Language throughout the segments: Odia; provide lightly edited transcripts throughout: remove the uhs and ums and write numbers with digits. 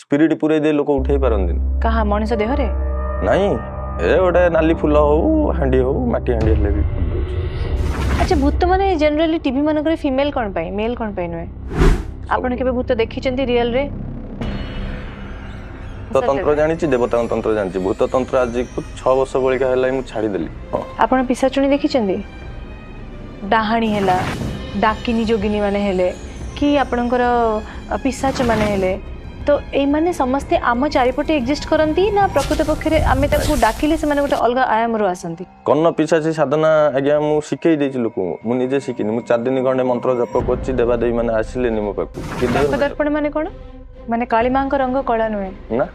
ସ୍ପିରିଟ ପୁରେଇ ଦେଇ ଲୋକ ଉଠେଇ ପାରନ୍ତିନି। କାହା ମଣିଷ ଦେହରେ? ନାଇଁ, ଏ ଗୋଟେ ନାଲି ଫୁଲ ହଉ, ହାଣ୍ଡି ହଉ, ମାଟି ହାଣ୍ଡି ହେଲେ ବି କରିଦଉଛି। ଆଚ୍ଛା, ଭୂତ ମାନେ ଜେନେରାଲି ଟିଭି ମାନଙ୍କରେ ଫିମେଲ କଣ ପାଇଁ, ମେଲ କଣ ପାଇଁ ନୁହେଁ? ଆପଣ କେବେ ଭୂତ ଦେଖିଛନ୍ତି ରିଅଲରେ? ଭୂତ ତନ୍ତ୍ର ଜାଣିଛି, ଦେବତାଙ୍କ ତନ୍ତ୍ର ଜାଣିଛି। ଭୂତ ତନ୍ତ୍ର ଆଜିକୁ 6 ବର୍ଷ ବଳିକା ହେଲା ମୁଁ ଛାଡ଼ିଦେଲି। ଆପଣ ପିଶାଚୁଣୀ ଦେଖିଛନ୍ତି? ଡାହାଣୀ ହେଲା, ଡାକିନୀ ଯୋଗିନୀ ମାନେ ହେଲେ କି ଆପଣଙ୍କର ପିଶାଚ ମାନେ ହେଲେ, ତ ଏଇମାନେ ସମସ୍ତେ ଆମ ଚାରିପଟେ ଏକ୍ଜିଷ୍ଟ କରନ୍ତି ନା ପ୍ରକୃତ ପକ୍ଷରେ ଆମେ ତାକୁ ଡାକିଲେ ସେମାନେ ଗୋଟେ ଅଲଗା ଆୟାମରୁ ଆସନ୍ତି? କର୍ଣ୍ଣ ପିଶାଚୀ ସାଧନା ଆଜ୍ଞା ମୁଁ ଶିଖେଇ ଦେଇଛି ଲୋକଙ୍କୁ, ମୁଁ ନିଜେ ଶିଖିନି। ମୁଁ 4 ଦିନ ଖଣ୍ଡେ ମନ୍ତ୍ର ଜପ କରିଛି, ଦେବାଦେବୀ ମାନେ ଆସିଲେନି ମୋ ପାଖକୁ। ଦର୍ପଣ ମାନେ କଣ? ମାନେ କାଳୀ ମାଙ୍କ ରଙ୍ଗ କଳା ନୁହେଁ ନା?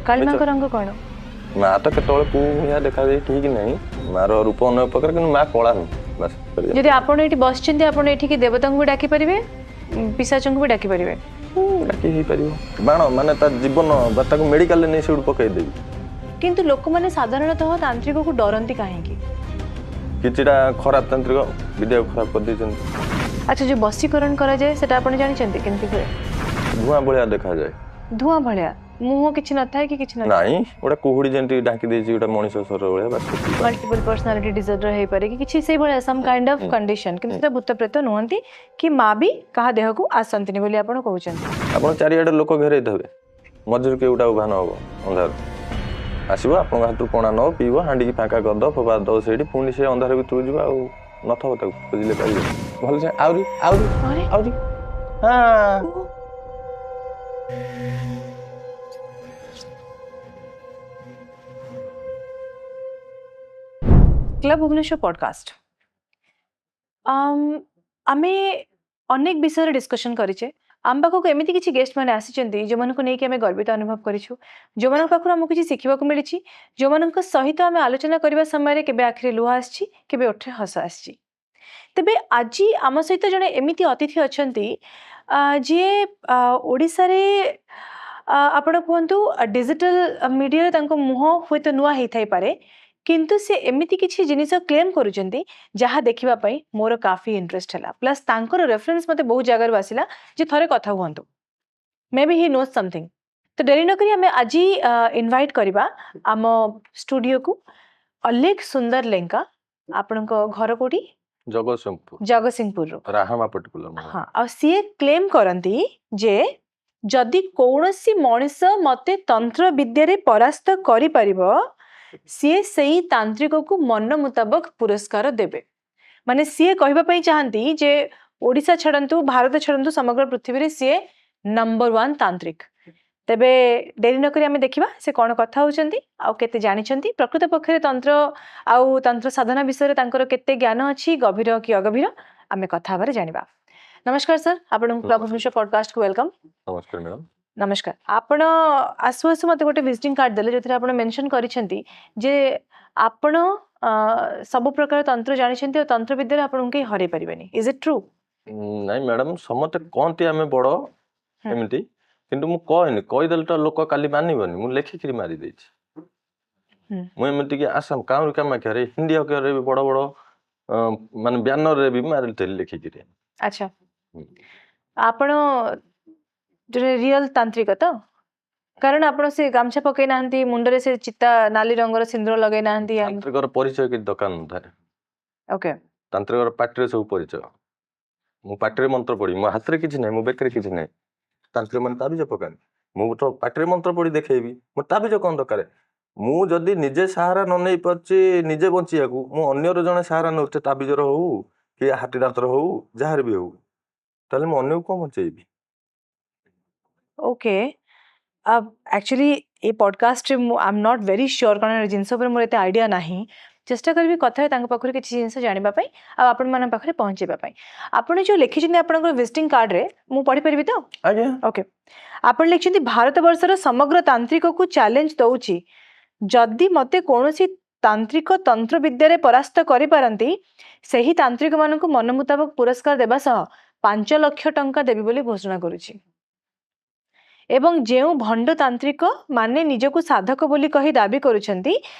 କାଳୀ ମାଙ୍କ ରଙ୍ଗ କଣ? ମା ତ କେତେବେଳେ କୋଉ ଭଳିଆ ଦେଖାଯାଏ ଠିକ ନାହିଁ, ମାର ରୂପ ଅନେକ ପ୍ରକାର, କିନ୍ତୁ ମା କଳା ନୁହେଁ। ବାସ୍। ଯଦି ଆପଣ ଏଇଠି ବସିଛନ୍ତି, ଆପଣ ଏଠିକି ଦେବତାଙ୍କୁ ବି ଡାକି ପାରିବେ, ପିଶାଚଙ୍କୁ ବି ଡାକି ପାରିବେ? ଡାକି ହେଇପାରିବ। ବାଣ ମାନେ ତା ଜୀବନ ବା ତାକୁ ମେଡିକାଲରେ ନେଇ ସେଇଠୁ ପକେଇଦେବି। କିନ୍ତୁ ଲୋକମାନେ ସାଧାରଣତଃ ତାନ୍ତ୍ରିକକୁ ଡରନ୍ତି କାହିଁକି? କିଛିଟା ଖରାପ ତାନ୍ତ୍ରିକ ବିଦ୍ୟାକୁ ଖରାପ କରିଦେଇଛନ୍ତି। ଆଚ୍ଛା, ଯୋଉ ବଶୀକରଣ କରାଯାଏ ସେଟା ଆପଣ ଜାଣିଛନ୍ତି କେମିତି ହୁଏ? ଧୂଆଁ ଭଳିଆ ଦେଖାଯାଏ। ଧୂଆଁ ଭଳିଆ? ମୁହଁ କିଛି ନଥାଏ କି କିଛି ନାଇଁ, ଗୋଟେ କୁହୁଡି ଯେମିତି ଢାଙ୍କି ଦେଇଛି ଗୋଟେ ମଣିଷ ଶରୀର ଭଳିଆ। ମଲ୍ଟିପଲ ପର୍ସନାଲିଟି ଡିସଅର୍ଡର ହେଇପାରେ କି କିଛି ସେଇଭଳିଆ ସମ୍ କାଇଣ୍ଡ ଅଫ କଣ୍ଡିସନ, କିନ୍ତୁ ସେଟା ଭୂତ ପ୍ରେତ ନୁହନ୍ତି କି ମା ବି କାହା ଦେହକୁ ଆସନ୍ତିନି ବୋଲି ଆପଣ କହୁଛନ୍ତି। ଆପଣ ଚାରିଆଡେ ଲୋକ ଘେରେଇ ଦେବେ, ମଝିରୁ କିଏ ଗୋଟେ ଉଭାନ ହବ, ଅନ୍ଧାର ଆସିବ, ଆପଣଙ୍କ ହାତରୁ ପଣା ନବ, ପିଇବ, ହାଣ୍ଡିକି ଫାଙ୍କା କରିଦବ, ଫୋପାଡ଼ି ଦବ ସେଇଠି, ପୁଣି ସେ ଅନ୍ଧାର ଭିତରକୁ ଯିବ, ଆଉ ନଥବ, ତାକୁ ଖୋଜିଲେ ପାଇବେ ଭଲସେ। ଆହୁରି ଆହୁରି ଆହୁରି। ହଁ, କ୍ଲବ ଭୁବନେଶ୍ୱର ପଡକାଷ୍ଟ ଆମେ ଅନେକ ବିଷୟରେ ଡିସ୍କସନ୍ କରିଛେ। ଆମ ପାଖକୁ ଏମିତି କିଛି ଗେଷ୍ଟ ମାନେ ଆସିଛନ୍ତି ଯେଉଁମାନଙ୍କୁ ନେଇକି ଆମେ ଗର୍ବିତ ଅନୁଭବ କରିଛୁ, ଯେଉଁମାନଙ୍କ ପାଖରୁ ଆମକୁ କିଛି ଶିଖିବାକୁ ମିଳିଛି, ଯେଉଁମାନଙ୍କ ସହିତ ଆମେ ଆଲୋଚନା କରିବା ସମୟରେ କେବେ ଆଖିରେ ଲୁହ ଆସିଛି, କେବେ ଓଠରେ ହସ ଆସିଛି। ତେବେ ଆଜି ଆମ ସହିତ ଜଣେ ଏମିତି ଅତିଥି ଅଛନ୍ତି ଯିଏ ଓଡ଼ିଶାରେ, ଆପଣ କୁହନ୍ତୁ ଡିଜିଟାଲ ମିଡ଼ିଆରେ ତାଙ୍କ ମୁହଁ ହୁଏତ ନୂଆ ହେଇଥାଇପାରେ, କିନ୍ତୁ ସେ ଏମିତି କିଛି ଜିନିଷ କ୍ଲେମ୍ କରୁଛନ୍ତି ଯାହା ଦେଖିବା ପାଇଁ ମୋର କାଫି ଇଣ୍ଟରେଷ୍ଟ ହେଲା। ପ୍ଲସ୍ ତାଙ୍କର ରେଫରେନ୍ସ ମୋତେ ବହୁତ ଜାଗାରୁ ଆସିଲା ଯେ ଥରେ କଥା ହୁଅନ୍ତୁ, ମେ ବି ହି ନୋଜ୍ ସମଥିଙ୍ଗ। ତ ଡେରି ନକରି ଆମେ ଆଜି ଇନଭାଇଟ୍ କରିବା ଆମ ଷ୍ଟୁଡିଓକୁ ଅଲେଖ ସୁନ୍ଦର ଲେଙ୍କା। ଆପଣଙ୍କ ଘର କୋଉଠି? ଜଗତସିଂହପୁର। ଜଗତସିଂହପୁରରୁ, ରାହାମା ପର୍ଟିକୁଲାର। ହଁ, ଆଉ ସିଏ କ୍ଲେମ୍ କରନ୍ତି ଯେ ଯଦି କୌଣସି ମଣିଷ ମତେ ତନ୍ତ୍ର ବିଦ୍ୟାରେ ପରାସ୍ତ କରିପାରିବ, ସିଏ ସେଇ ତାନ୍ତ୍ରିକକୁ ମନ ମୁତାବକ ପୁରସ୍କାର ଦେବେ। ମାନେ ସିଏ କହିବା ପାଇଁ ଚାହାନ୍ତି ଯେ ଓଡ଼ିଶା ଛାଡ଼ନ୍ତୁ, ଭାରତ ଛାଡ଼ନ୍ତୁ, ସମଗ୍ର ପୃଥିବୀରେ ସିଏ ନମ୍ବର 1 ତାନ୍ତ୍ରିକ। ତେବେ ଡେରି ନକରି ଆମେ ଦେଖିବା ସେ କ'ଣ କଥା ହେଉଛନ୍ତି ଆଉ କେତେ ଜାଣିଛନ୍ତି ପ୍ରକୃତ ପକ୍ଷରେ ତନ୍ତ୍ର ଆଉ ତନ୍ତ୍ର ସାଧନା ବିଷୟରେ ତାଙ୍କର କେତେ ଜ୍ଞାନ ଅଛି, ଗଭୀର କି ଅଗଭୀର, ଆମେ କଥା ହେବାରେ ଜାଣିବା। ନମସ୍କାର ସାର୍, ଆପଣଙ୍କୁ କ୍ଲବ ଭୁବନେଶ୍ୱର ପଡକାଷ୍ଟକୁ welcome. ନମସ୍କାର ମ୍ୟାଡ଼ାମ। ନମସ୍କାର। ଆପଣ ଆସୁ ଆସୁ ମୋତେ ଗୋଟେ ଭିଜିଟିଂ କାର୍ଡ ଦେଲେ ଯେଉଁଥିରେ ଆପଣ ମେନସନ୍ କରିଛନ୍ତି ଯେ ଆପଣ ସବୁ ପ୍ରକାର ତନ୍ତ୍ର ଜାଣିଛନ୍ତି ଆଉ ତନ୍ତ୍ର ବିଦ୍ୟାରେ ଆପଣଙ୍କୁ କେହି ହରେଇ ପାରିବେନି। Is it true? ନାଇଁ ମ୍ୟାଡ଼ାମ, ସମସ୍ତେ କହନ୍ତି ଆମେ ବଡ଼ ଏମିତି, କିନ୍ତୁ ମୁଁ କହେନି। କହିଦେଲେ ତ ଲୋକ କାଲି ମାନିବନି। ମୁଁ ଲେଖିକିରି ମାରି ଦେଇଛି। ମୁଁ ଏମିତିକି ଆସାମ କାଉଁରୀ କାମାକ୍ଷାରେ ହିନ୍ଦୀ ଅକ୍ଷରରେ ବି ବଡ଼ ବଡ଼ ମାନେ ବ୍ୟାନରରେ ବି ମାରିଥିଲି ଲେଖିକିରି। ଆଚ୍ଛା, ଆପଣ ଜଣେ ରିଅଲ ତାନ୍ତ୍ରିକ ତ? କାରଣ ଆପଣ ସେ ଗାମଛା ପକେଇ ନାହାନ୍ତି, ମୁଣ୍ଡରେ ସେ ଚିତା ନାଲି ରଙ୍ଗର ସିନ୍ଦୁର ଲଗେଇ ନାହାନ୍ତି। ତାନ୍ତ୍ରିକର ପରିଚୟ କିଛି ଦରକାର ନଥାଏ। ଓକେ। ତାନ୍ତ୍ରିକର ପାଟିରେ ସବୁ ପରିଚୟ। ମୁଁ ପାଟିରେ ମନ୍ତ୍ର ପଢି, ମୋ ହାତରେ କିଛି ନାହିଁ, ମୋ ବେକରେ କିଛି ନାହିଁ। ତାନ୍ତ୍ରିକ ମାନେ ତାବିଜ ପକାନ୍ତି, ମୁଁ ତ ପାଟିରେ ମନ୍ତ୍ର ପଢି ଦେଖେଇବି, ମୋ ତାବିଜ କଣ ଦରକାର? ମୁଁ ଯଦି ନିଜେ ସାହାରା ନ ନେଇ ପାରୁଛି ନିଜେ ବଞ୍ଚିବାକୁ, ମୁଁ ଅନ୍ୟର ଜଣେ ସାହାରା ନେଉଛି, ତାବିଜର ହଉ କି ହାତୀ ଦାନ୍ତର ହଉ, ଯାହାର ବି ହଉ, ତାହେଲେ ମୁଁ ଅନ୍ୟକୁ କଣ ବଞ୍ଚେଇବି? ଓକେ, ଆକ୍ଚୁଆଲି ଏ ପଡକାଷ୍ଟରେ ମୁଁ I am not very sure, କାରଣ ଜିନିଷ ଉପରେ ମୋର ଏତେ ଆଇଡ଼ିଆ ନାହିଁ। ଚେଷ୍ଟା କରିବି କଥାରେ ତାଙ୍କ ପାଖରୁ କିଛି ଜିନିଷ ଜାଣିବା ପାଇଁ ଆଉ ଆପଣମାନଙ୍କ ପାଖରେ ପହଞ୍ଚାଇବା ପାଇଁ। ଆପଣ ଯେଉଁ ଲେଖିଛନ୍ତି ଆପଣଙ୍କର ଭିଜିଟିଂ କାର୍ଡରେ, ମୁଁ ପଢ଼ିପାରିବି ତ? ଆଜ୍ଞା। ଓକେ, ଆପଣ ଲେଖିଛନ୍ତି ଭାରତବର୍ଷର ସମଗ୍ର ତାନ୍ତ୍ରିକକୁ ଚ୍ୟାଲେଞ୍ଜ ଦଉଛି, ଯଦି ମୋତେ କୌଣସି ତାନ୍ତ୍ରିକ ତନ୍ତ୍ର ବିଦ୍ୟାରେ ପରାସ୍ତ କରିପାରନ୍ତି, ସେହି ତାନ୍ତ୍ରିକମାନଙ୍କୁ ମନ ମୁତାବକ ପୁରସ୍କାର ଦେବା ସହ 5 ଲକ୍ଷ ଟଙ୍କା ଦେବି ବୋଲି ଘୋଷଣା କରୁଛି। ଏବଂ ଯେଉଁ ଭଣ୍ଡ ତାନ୍ତ୍ରିକ ମାନେ ନିଜକୁ ସାଧକ ବୋଲି କହି ଦାବି କରୁଛନ୍ତି,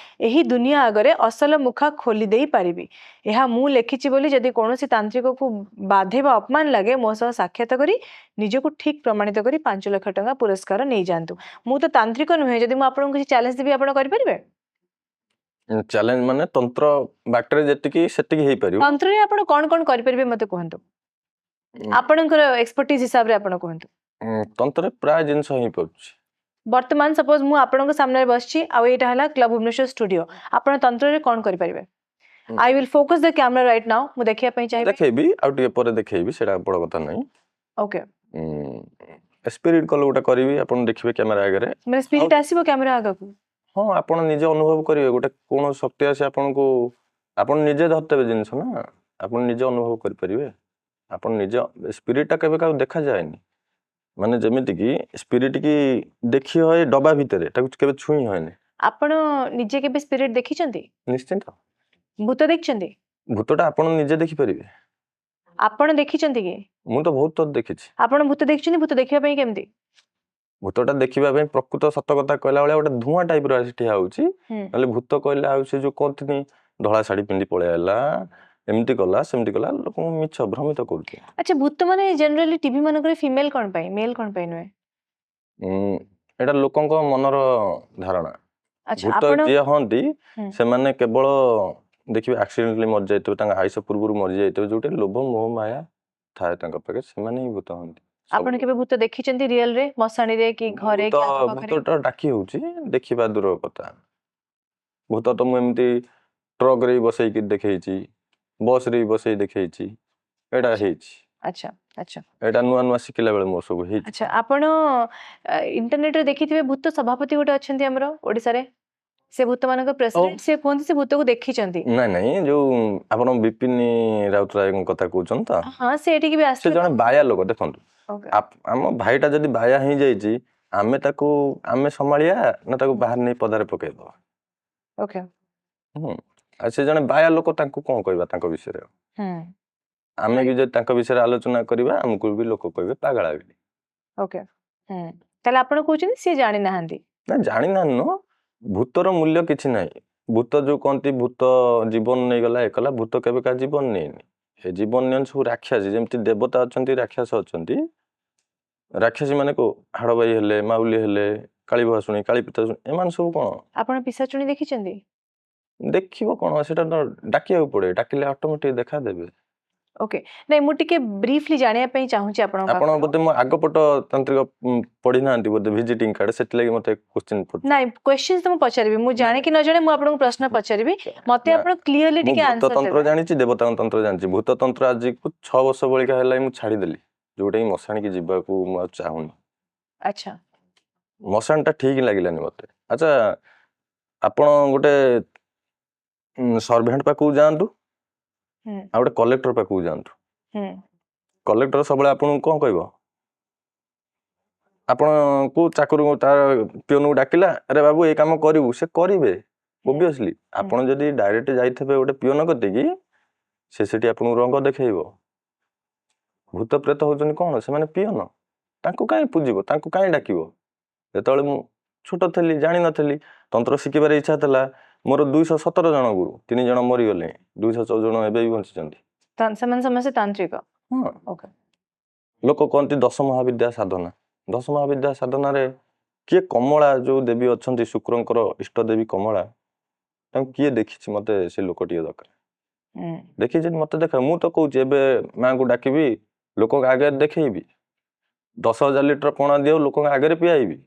ଏହି ଦୁନିଆ ଆଗରେ ଅସଲ ମୁଖା ଖୋଲି ଦେଇ ପାରିବି। ଏହା ମୁଁ ଲେଖିଛି ବୋଲି ଯଦି କୌଣସି ତାନ୍ତ୍ରିକକୁ ବାଧେ ବା ଅପମାନ ଲାଗେ, ମୋ ସହ ସାକ୍ଷାତ କରି ନିଜକୁ ଠିକ ପ୍ରମାଣିତ କରି 5 ଲକ୍ଷ ଟଙ୍କା ପୁରସ୍କାର ନେଇଯାଆନ୍ତୁ। ମୁଁ ତ ତାନ୍ତ୍ରିକ ନୁହେଁ, ଯଦି ମୁଁ ଆପଣଙ୍କୁ କିଛି ଚ୍ୟାଲେଞ୍ଜ ଦେବି ଆପଣ କରିପାରିବେ? ଚ୍ୟାଲେଞ୍ଜ ମାନେ ତନ୍ତ୍ର ବାଟରେ ଯେତିକି ସେତିକି ହେଇପାରିବ। ତନ୍ତ୍ରରେ ଆପଣ କଣ କଣ କରିପାରିବେ ମତେ କୁହନ୍ତୁ, ଆପଣଙ୍କର ଏକ୍ସପର୍ଟିଜ ହିସାବରେ ଆପଣ କୁହନ୍ତୁ। ତନ୍ତ୍ରରେ ପ୍ରାୟ ଜିନିଷ ହେଇପାରୁଛି। ବର୍ତ୍ତମାନ ସପୋଜ ମୁଁ ଆପଣଙ୍କ ସାମ୍ନାରେ ବସିଛି ଆଉ ଏଇଟା ହେଲା କ୍ଲବ ଭୁବନେଶ୍ୱର ଷ୍ଟୁଡିଓ, ଆପଣ ତନ୍ତ୍ରରେ କଣ କରିପାରିବେ? I will focus the camera right now, ମୁଁ ଦେଖିବା ପାଇଁ ଚାହିଁବି। ଦେଖେଇବି, ଆଉ ଟିକେ ପରେ ଦେଖେଇବି, ସେଇଟା ବଡ କଥା ନାହିଁ। ଓକେ। ସ୍ପିରିଟ କଲ୍ ଗୋଟେ କରିବି, ଆପଣ ଦେଖିବେ କ୍ୟାମେରା ଆଗରେ। ମାନେ ସ୍ପିରିଟ ଆସିବ କ୍ୟାମେରା ଆଗକୁ? ହଁ, ଆପଣ ନିଜେ ଅନୁଭବ କରିବେ। ଗୋଟେ କୌଣସି ଶକ୍ତି ଆସି ଆପଣଙ୍କୁ, ଆପଣ ନିଜେ ଧରିଦେବେ ଜିନିଷ ନା, ଆପଣ ନିଜେ ଅନୁଭବ କରିପାରିବେ। ଆପଣ ନିଜ ସ୍ପିରିଟଟା କେବେ କାହାକୁ ଦେଖାଯାଏନି, ମାନେ ଯେମିତିକି ସ୍ପିରିଟ କି ଦେଖି ହଏ ଡବା ଭିତରେ, ତାକୁ କେବେ ଛୁଇଁ ହଏନି। ଆପଣ ନିଜେ କେବେ ସ୍ପିରିଟ ଦେଖିଛନ୍ତି? ନିଶ୍ଚିନ୍ତ। ଭୂତ ଦେଖିଛନ୍ତି? ଭୂତଟା ଆପଣ ନିଜେ ଦେଖିପାରିବେ। ଆପଣ ଦେଖିଛନ୍ତି କି? ମୁଁ ତ ବହୁତ ଥର ଦେଖିଛି। ଆପଣ ଭୂତ ଦେଖିଛନ୍ତି? ଭୂତ ଦେଖିବା ପାଇଁ କେମିତି? ଭୂତଟା ଦେଖିବା ପାଇଁ ପ୍ରକୃତ ସତ କଥା କହିଲା ଭଳିଆ ଗୋଟେ ଧୂଆଁ ଟାଇପ ର ଆସି ଠିଆ ହଉଛି। ନହେଲେ ଭୂତ କହିଲେ ଆଉ ସେ ଯୋଉ କହନ୍ତିନି ଧଳା ଶାଢୀ ପିନ୍ଧି ପଳେଇ ଆଇଲା, ଏମିତି କଲା ସେମିତି କଲା, ଲୋକଙ୍କୁ ମିଛ ଭ୍ରମିତ କରୁଛି। ଆଚ୍ଛା, ଭୂତ ମାନେ ଜେନେରାଲି ଟିଭି ମାନଙ୍କରେ ଫିମେଲ କଣ ପାଇଁ, ମେଲ କଣ ପାଇଁ ନୁହେଁ? ଏଇଟା ଲୋକଙ୍କ ମନର ଧାରଣା। ଆଚ୍ଛା, ଭୂତ ଆପଣ ଯିଏ ହଅନ୍ତି ସେମାନେ କେବଳ ଦେଖିବେ ଆକ୍ସିଡେଣ୍ଟଲି ମରିଯାଇଥିବେ, ତାଙ୍କ ଆୟୁଷ ପୂର୍ବରୁ ମରିଯାଇଥିବେ, ଯୋଉଠି ଲୋଭ ମୋହ ମାୟା ଥାଏ ତାଙ୍କ ପାଖରେ, ସେମାନେ ହିଁ ଭୂତ ହୁଅନ୍ତି। ଆପଣ କେବେ ଭୂତ ଦେଖିଛନ୍ତି ରିଅଲ ରେ, ମଶାଣିରେ କି ଘରେ କି ଆଖପାଖରେ? ଭୂତ ଡାକି ହଉଛି, ଦେଖିବା ଦୂର କଥା। ଭୂତ ତ ମୁଁ ଏମିତି ଟ୍ରକ ରେ ବି ବସେଇକି ଦେଖେଇଛି, ବସ ରେ ବି ବସେଇ ଦେଖେଇଛି, ଏଇଟା ହେଇଛି। ଆଚ୍ଛା ଆଚ୍ଛା। ଏଇଟା ନୂଆ ନୂଆ ଶିଖିଲା ବେଳେ ମୋର ସବୁ ହେଇଛି। ଆଚ୍ଛା, ଆପଣ ଇଣ୍ଟରନେଟରେ ଦେଖିଥିବେ ଭୂତ ସଭାପତି ଗୋଟେ ଅଛନ୍ତି ଆମର ଓଡିଶାରେ, ସେ ଭୂତ ମାନଙ୍କ ପ୍ରେସିଡେଣ୍ଟ, ସେ କୁହନ୍ତି ସେ ଭୂତକୁ ଦେଖିଛନ୍ତି। ନାଇଁ ନାଇଁ, ଯୋଉ ଆପଣ ବିପିନ ରାଉତରାୟଙ୍କ କଥା କହୁଛନ୍ତି ତ? ହଁ, ସେ ଏଠିକି ବି ସେ ଆସିଥିଲେ। ଜଣେ ବାୟା ଲୋକ। ଦେଖନ୍ତୁ, ଆମ ଭାଇଟା ଯଦି ବାୟା ହେଇଯାଇଛି, ଆମେ ତାକୁ ଆମେ ସମ୍ଭାଳିବା ନା ତାକୁ ବାହାର ନେଇ ପଦାରେ ପକେଇଦବା? ଓକେ। ଆଉ ସେ ଜଣେ ବାୟା ଲୋକ, ତାଙ୍କୁ କଣ କହିବା ତାଙ୍କ ବିଷୟରେ? ଆମେ ବି ଯଦି ତାଙ୍କ ବିଷୟରେ ଆଲୋଚନା କରିବା, ଆମକୁ ବି ଲୋକ କହିବେ ପାଗଳା ବୋଲି। ଓକେ। ତାହେଲେ ଆପଣ କହୁଛନ୍ତି ସିଏ ଜାଣିନାହାନ୍ତି? ନା, ଜାଣିନାହାନ୍ତି ନୁହଁ, ଭୂତର ମୂଲ୍ୟ କିଛି ନାହିଁ। ଭୂତ ଯୋଉ କହନ୍ତି ଭୂତ ଜୀବନ ନେଇଗଲା ଏକଲା, ଭୂତ କେବେ କାହା ଜୀବନ ନେଇନି। ଏ ଜୀବନ ନିଅନ୍ତି ସବୁ ରାକ୍ଷସୀ। ଯେମିତି ଦେବତା ଅଛନ୍ତି, ରାକ୍ଷସ ଅଛନ୍ତି। ରାକ୍ଷସୀ ମାନେ କୋଉ ହାଡ଼ବାଇ ହେଲେ, ମାଉଲି ହେଲେ, କାଳୀ ଭୁଆସୁଣୀ, କାଳୀ ପିତାଶୁଣୀ, ଏମାନେ ସବୁ କଣ? ଆପଣ ପିଶାଚୁଣୀ ଦେଖିଛନ୍ତି? ଦେଖିବ କଣ, ସେଟା ତ ଡାକିବାକୁ ପଡେ, ଡାକିଲେ ଅଟୋମେଟିକ ଦେଖାଦେବେ। ଓକେ, ନାଇଁ ମୁଁ ଟିକେ ବ୍ରିଫଲି ଜାଣିବା ପାଇଁ ଚାହୁଁଛି ଆପଣଙ୍କ ଆପଣ ପାଖରୁ। ବୋଧେ ମୋ ଆଗପଟ ତାନ୍ତ୍ରିକ ପଢିନାହାନ୍ତି ବୋଧେ, ଭିଜିଟିଂ କାର୍ଡ, ସେଥିଲାଗି ମତେ କ୍ୱେଶ୍ଚିନ୍। ନାଇଁ, କ୍ୱେଶ୍ଚିନ୍ସ ତ ମୁଁ ପଚାରିବି, ମୁଁ ଜାଣେ କି ନ ଜାଣେ ମୁଁ ଆପଣଙ୍କୁ ପ୍ରଶ୍ନ ପଚାରିବି, ମତେ ଆପଣ କ୍ଲିୟରଲି ମୁଁ ଟିକେ ଭୂତ ଆନ୍ସର ତନ୍ତ୍ର ଦେବେ। ଜାଣିଛି, ଦେବତାଙ୍କ ତନ୍ତ୍ର ଜାଣିଛି। ଭୂତ ତନ୍ତ୍ର ଆଜିକୁ 6 ବର୍ଷ ଭଳିକା ହେଲା ମୁଁ ଛାଡିଦେଲି, ଯୋଉଟା କି ମଶାଣିକି ଯିବାକୁ ମୁଁ ଆଉ ଚାହୁଁନି। ଆଚ୍ଛା। ମଶାଣି ଟା ଠିକ ଲାଗିଲାନି ମତେ। ଆଚ୍ଛା, ଆପଣ ଗୋଟେ ସର୍ଭେଣ୍ଟ ପାଖକୁ ଯାଆନ୍ତୁ ଆଉ ଗୋଟେ କଲେକ୍ଟର ପାଖକୁ ଯାଆନ୍ତୁ। କଲେକ୍ଟର ସବୁବେଳେ ଆପଣଙ୍କୁ କଣ କହିବ? ଆପଣଙ୍କୁ ଚାକରୁ ତା ପିଅନକୁ ଡାକିଲା, ଆରେ ବାବୁ ଏଇ କାମ କରିବୁ, ସେ କରିବେ ଓବିୟସଲି। ଆପଣ ଯଦି ଡାଇରେକ୍ଟ ଯାଇଥିବେ ଗୋଟେ ପିଅନ କତିକି, ସେ ସେଠି ଆପଣଙ୍କୁ ରଙ୍ଗ ଦେଖେଇବ। ଭୂତ ପ୍ରେତ ହଉଛନ୍ତି କଣ? ସେମାନେ ପିଅନ। ତାଙ୍କୁ କାହିଁ ପୂଜିବ, ତାଙ୍କୁ କାହିଁ ଡାକିବ? ଯେତେବେଳେ ମୁଁ ଛୋଟ ଥିଲି, ଜାଣିନଥିଲି, ତନ୍ତ୍ର ଶିଖିବାର ଇଚ୍ଛା ଥିଲା। ମୋର 217 ଜଣ ଗୁରୁ, 3 ଜଣ ମରିଗଲେ, 214 ଜଣ ଏବେ ବି ବଞ୍ଚିଛନ୍ତି। ସେମାନେ ସମସ୍ତେ ତାନ୍ତ୍ରିକ? ହଁ। ଓକେ। ଲୋକ କହନ୍ତି ଦଶ ମହାବିଦ୍ୟା ସାଧନା। ଦଶ ମହାବିଦ୍ୟା ସାଧନାରେ କିଏ କମଳା ଯୋଉ ଦେବୀ ଅଛନ୍ତି, ଶୁକ୍ରଙ୍କର ଇଷ୍ଟ ଦେବୀ କମଳା, ତାଙ୍କୁ କିଏ ଦେଖିଛି? ମତେ ସେ ଲୋକ ଟିକେ ଦରକାର। ଦେଖିଛି ମତେ ଦେଖ। ମୁଁ ତ କହୁଛି ଏବେ ମାଙ୍କୁ ଡାକିବି, ଲୋକଙ୍କ ଆଗରେ ଦେଖେଇବି, 10,000 ଲିଟର ପଣା ଦିଅ, ଲୋକଙ୍କ ଆଗରେ ପିଆଇବି,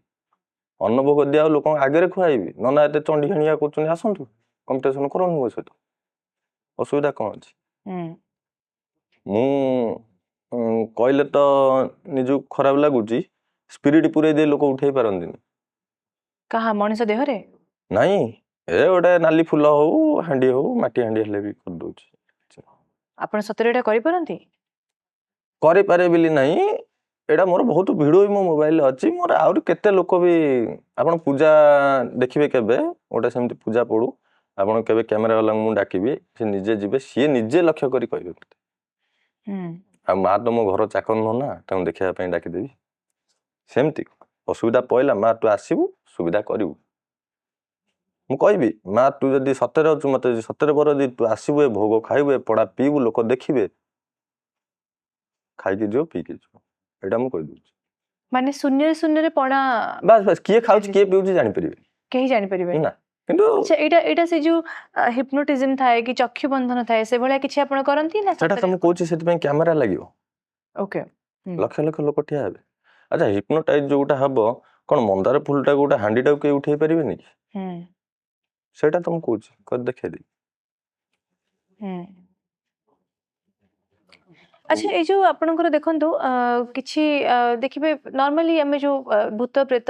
ଅନ୍ନଭୋଗ ଦିଆ, ଲୋକଙ୍କ ଆଗରେ ଖୁଆଇବି। ନନା ଏତେ ଚଣ୍ଡି ହାଣିଆ କରୁଛନ୍ତି, ଆସନ୍ତୁ କମ୍ପିଟିସନ କରନ୍ତୁ ମୋ ସହିତ, ଅସୁବିଧା କଣ ଅଛି? ମୁଁ କହିଲେ ତ ନିଜକୁ ଖରାପ ଲାଗୁଛି, ସ୍ପିରିଟ ପୁରେଇ ଦେଇ ଲୋକ ଉଠେଇ ପାରନ୍ତିନି। କାହା ମଣିଷ ଦେହରେ? ନାଇଁ, ଏ ଗୋଟେ ନାଲି ଫୁଲ ହଉ, ହାଣ୍ଡି ହଉ, ମାଟି ହାଣ୍ଡି ହେଲେ ବି କରିଦଉଛି। ଆପଣ ସତରେ ଏଇଟା କରିପାରନ୍ତି? କରିପାରେ ବୋଲି ନାହିଁ, ଏଇଟା ମୋର ବହୁତ ଭିଡ଼ିଓ ବି ମୋ ମୋବାଇଲରେ ଅଛି। ମୋର ଆହୁରି କେତେ ଲୋକ ବି, ଆପଣ ପୂଜା ଦେଖିବେ କେବେ ଗୋଟେ ସେମିତି ପୂଜା ପଡୁ, ଆପଣ କେବେ କ୍ୟାମେରା ବାଲାଙ୍କୁ ମୁଁ ଡାକିବି, ସେ ନିଜେ ଯିବେ, ସିଏ ନିଜେ ଲକ୍ଷ୍ୟ କରି କହିବେ ମତେ। ଆଉ ମା ତ ମୋ ଘର ଚାକର ନୁହଁ ନା, ତାଙ୍କୁ ଦେଖିବା ପାଇଁ ଡାକିଦେବି ସେମିତି। ଅସୁବିଧା ପଇଲା ମା ତୁ ଆସିବୁ, ସୁବିଧା କରିବୁ। ମୁଁ କହିବି ମା ତୁ ଯଦି ସତରେ ଅଛୁ, ମତେ ସତରେ ବର ଦେଇ, ତୁ ଆସିବୁ, ଏ ଭୋଗ ଖାଇବୁ, ଏ ପଣା ପିଇବୁ, ଲୋକ ଦେଖିବେ, ଖାଇକି ଯିବ ପିଇକି ଯିବ। ଏଇଟା ମୁଁ କହିଦଉଛି। ମାନେ ଶୂନ୍ୟରେ ଶୂନ୍ୟରେ ପଣା। ବାସ୍ ବାସ୍, କିଏ ଖାଉଛି କିଏ ପିଉଛି ଜାଣିପାରିବେ, କେହି ଜାଣିପାରିବେନି ନା। କିନ୍ତୁ ଆଚ୍ଛା, ଏଇଟା ଏଇଟା ସେ ଯୋଉ ହିପ୍ନୋଟିଜିମ ଥାଏ କି ଚକ୍ଷୁ ବନ୍ଧନ ଥାଏ, ସେଭଳିଆ କିଛି ଆପଣ କରନ୍ତି ନା? ସେଟା ତ ମୁଁ କହୁଛି, ସେଥିପାଇଁ କ୍ୟାମେରା ଲାଗିବ। ଓକେ। ଲକ୍ଷ ଲକ୍ଷ ଲୋକ ଠିଆ ହେବେ। ଆଚ୍ଛା, ହିପ୍ନୋଟାଇଜ ଯୋଉଟା ହବ, କଣ ମନ୍ଦାର ଫୁଲଟାକୁ ଗୋଟେ ହାଣ୍ଡିଟାକୁ କେହି ଉଠେଇ ପାରିବେନି କି? ସେଇଟା ତ ମୁଁ କହୁଛି, କରି ଦେଖେଇଦେବି। ଆଚ୍ଛା, ଏଇ ଯୋଉ ଆପଣଙ୍କର ଦେଖନ୍ତୁ, କିଛି ଦେଖିବେ, ନର୍ମାଲି ଆମେ ଯୋଉ ଭୂତ ପ୍ରେତ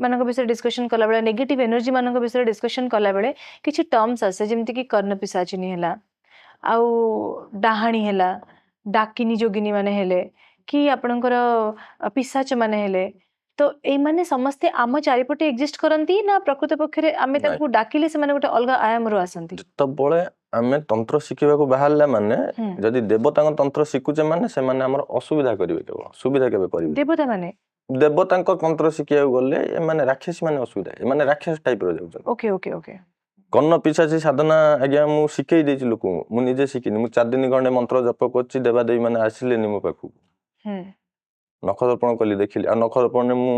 ମାନଙ୍କ ବିଷୟରେ ଡିସ୍କସନ କଲାବେଳେ, ନେଗେଟିଭ ଏନର୍ଜି ମାନଙ୍କ ବିଷୟରେ ଡିସ୍କସନ କଲାବେଳେ କିଛି ଟର୍ମସ ଆସେ, ଯେମିତିକି କର୍ଣ୍ଣ ପିଶାଚିନୀ ହେଲା, ଆଉ ଡାହାଣୀ ହେଲା, ଡାକିନୀ ଯୋଗିନୀ ମାନେ ହେଲେ କି ଆପଣଙ୍କର ପିଶାଚ ମାନେ ହେଲେ, ତ ଏଇମାନେ ସମସ୍ତେ ଆମ ଚାରିପଟେ ଏକ୍ଜିଷ୍ଟ କରନ୍ତି ନା ପ୍ରକୃତ ପକ୍ଷରେ ଆମେ ନାଇଁ। ତାଙ୍କୁ ଡାକିଲେ ସେମାନେ ଗୋଟେ ଅଲଗା ଆୟାମରୁ ଆସନ୍ତି? ଯେତେବେଳେ ଆମେ ତନ୍ତ୍ର ଶିଖିବାକୁ ବାହାରିଲା, ମାନେ ଯଦି ଦେବତାଙ୍କ ତନ୍ତ୍ର ଶିଖୁଛେ, ମାନେ ସେମାନେ ଆମର ଅସୁବିଧା କରିବେ କେବଳ, ସୁବିଧା କେବେ କରିବେ ଦେବତା ମାନେ? ଦେବତାଙ୍କ ତନ୍ତ୍ର ଶିଖିବାକୁ ଗଲେ ଏମାନେ ରାକ୍ଷସୀ ମାନେ ଅସୁବିଧା, ଏମାନେ ରାକ୍ଷସ ଟାଇପର ଯାଉଛନ୍ତି। ଓକେ ଓକେ ଓକେ କର୍ଣ୍ଣ ପିଶାଚୀ ସାଧନା ଆଜ୍ଞା ମୁଁ ଶିଖେଇ ଦେଇଛି ଲୋକଙ୍କୁ, ମୁଁ ନିଜେ ଶିଖିନି। ମୁଁ 4 ଦିନ ଖଣ୍ଡେ ମନ୍ତ୍ର ଜପ କରିଛି, ଦେବାଦେବୀ ମାନେ ଆସିଲେନି ମୋ ପାଖକୁ। ନଖ ଦର୍ପଣ କଲି, ଦେଖିଲି। ଆଉ ନଖ ଦର୍ପଣରେ ମୁଁ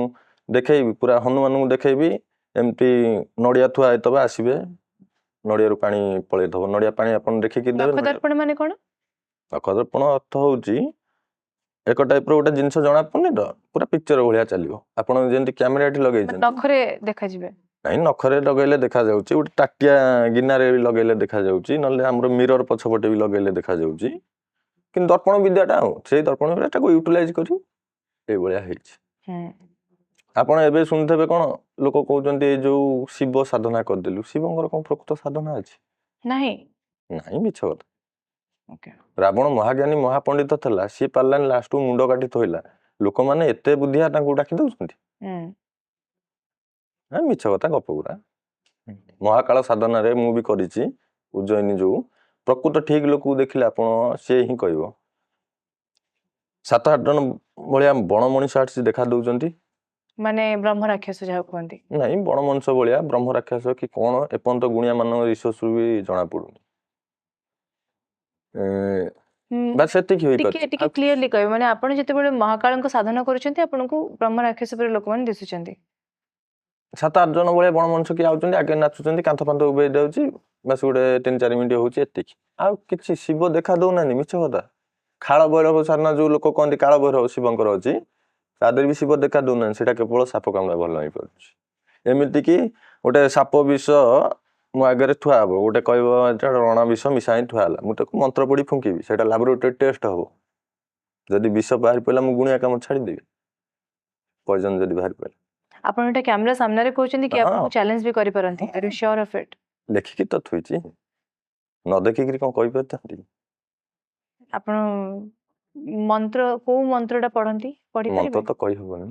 ଦେଖେଇବି, ପୁରା ହନୁମାନଙ୍କୁ ଦେଖେଇବି, ଏମିତି ନଡ଼ିଆ ଥୁଆ ହେଇଥିବ, ଆସିବେ, ନଡ଼ିଆରୁ ପାଣି ପଳେଇଥିବ, ନଡ଼ିଆ ପାଣି ଆପଣ ଦେଖିକି ଦେବେ। ନଖ ଦର୍ପଣ ମାନେ କଣ? ନଖ ଦର୍ପଣ ଅର୍ଥ ହଉଛି ଏକ ଟାଇପର ଗୋଟେ ଜିନିଷ, ଜଣା ପଡୁନି ତ, ପୁରା ପିକ୍ଚର ଭଳିଆ ଚାଲିବ। ଆପଣ ଯେମିତି କ୍ୟାମେରା ଏଠି ଲଗେଇଛନ୍ତି। ନଖରେ ଦେଖାଯିବେ? ନାଇଁ, ନଖରେ ଲଗେଇଲେ ଦେଖାଯାଉଛି, ଗୋଟେ ତାଟିଆ ଗିନାରେ ବି ଲଗେଇଲେ ଦେଖାଯାଉଛି, ନହେଲେ ଆମର ମିରର ପଛପଟେ ବି ଲଗେଇଲେ ଦେଖାଯାଉଛି। କିନ୍ତୁ ଦର୍ପଣ ବିଦ୍ୟାଟା, ଆଉ ସେଇ ଦର୍ପଣ ବିଦ୍ୟାଟାକୁ ୟୁଟିଲାଇଜ କରି ଏଇଭଳିଆ ହେଇଛି। ଆପଣ ଏବେ ଶୁଣିଥିବେ କଣ ଲୋକ କହୁଛନ୍ତି, ଏଇ ଯୋଉ ଶିବ ସାଧନା କରିଦେଲୁ। ଶିବଙ୍କର କଣ ପ୍ରକୃତ ସାଧନା ଅଛି? ନାହିଁ। ନାଇଁ, ମିଛ କଥା। ରାବଣ ମହାଜ୍ଞାନୀ ମହାପଣ୍ଡିତ ଥିଲା, ସିଏ ପାରିଲାନି, ଲାଷ୍ଟକୁ ମୁଣ୍ଡ କାଟି ଥୋଇଲା। ଲୋକମାନେ ଏତେ ବୁଦ୍ଧିଆ, ତାଙ୍କୁ ଡାକି ଦଉଛନ୍ତି। ନା, ମିଛ କଥା, ଗପ ଗୁରା। ମହାକାଳ ସାଧନାରେ ମୁଁ ବି କରିଛି, ଉଜ୍ଜୟିନୀ ଯୋଉ, ପ୍ରକୃତ ଠିକ ଲୋକକୁ ଦେଖିଲେ ଆପଣ ସିଏ ହିଁ କହିବ। 7-8 ଜଣ ଭଳିଆ ବଣ ମଣିଷ ଆସି ଦେଖା ଦଉଛନ୍ତି। ମାନେ ବ୍ରହ୍ମ ରାକ୍ଷସ ଯାହାକୁ କୁହନ୍ତି? ନାଇଁ, ବଣ ମଣିଷ ଭଳିଆ, ବ୍ରହ୍ମ ରାକ୍ଷସ କି କଣ ଏପର୍ଯ୍ୟନ୍ତ ଗୁଣିଆ ମାନଙ୍କ ରିସୋର୍ସରୁ ବି ଜଣା ପଡୁନି। ବାସ୍ ସେତିକି ଟିକେ ହେଇପାରୁଛି। ଟିକେ କ୍ଲିୟରଲି କହିବେ, ମାନେ ଆପଣ ଯେତେବେଳେ ମହାକାଳଙ୍କ ସାଧନା କରୁଛନ୍ତି, ଆପଣଙ୍କୁ ବ୍ରହ୍ମ ରାକ୍ଷସ ପରି ଲୋକମାନେ ଦିଶୁଛନ୍ତି? 7-8 ଜଣ ଭଳିଆ ବଣ ମଣିଷ କିଏ ଆଉଛନ୍ତି, ଆଗେ ନାଚୁଛନ୍ତି, କାନ୍ଥ ଫାନ୍ଥ ଉଭେଇ ଯାଉଛି, ବାସ୍ ଗୋଟେ 3-4 ମିନିଟ୍ ହଉଛି, ଏତିକି। ଆଉ କିଛି ଶିବ ଦେଖା ଦଉନାହାନ୍ତି, ମିଛ କଥା। କାଳ ଭୈରବ ସାଧନା ଯୋଉ ଲୋକ କହନ୍ତି କାଳ ଭୈରବ ଶିବଙ୍କର ଅଛି, ତା ଦେହରେ ବି ଶିବ ଦେଖା ଦଉନାହାନ୍ତି। ସେଇଟା କେବଳ ସାପ କାମୁଡ଼ା ଭଲ ହେଇପାରୁଛି। ଏମିତିକି ଗୋଟେ ସାପ ବିଷ ମୋ ଆଗରେ ଥୁଆ ହବ, ଗୋଟେ କହିବ ଏଟା ରଣା ବିଷ ମିଶା ହିଁ ଥୁଆ ହେଲା, ମୁଁ ତାକୁ ମନ୍ତ୍ର ପଢି ଫୁଙ୍କିବି, ସେଇଟା ଲାବୋରେଟୋରୀ ଟେଷ୍ଟ ହବ। ଯଦି ବିଷ ବାହାରି ପଡ଼ିଲା, ମୁଁ ଗୁଣିଆ କାମ ଛାଡ଼ିଦେବି। ପଏଜନ ଯଦି ବାହାରି ପଡ଼ିଲା। ଆପଣ ଏଇଟା କ୍ୟାମେରା ସାମ୍ନାରେ କହୁଛନ୍ତି କି ହଁ। ଆପଣଙ୍କୁ ଚ୍ୟାଲେଞ୍ଜ ବି କରିପାରନ୍ତି? Are you sure of it? ଲେଖିକି ତ ଥୋଇଛି, ନ ଦେଖିକିରି କଣ କହିପାରିଥାନ୍ତି? ଆପଣ ମନ୍ତ୍ର, କୋଉ ମନ୍ତ୍ରଟା ପଢନ୍ତି, ମନ୍ତ୍ର ପଢିପାରିବେ? ତ କହିହବନି।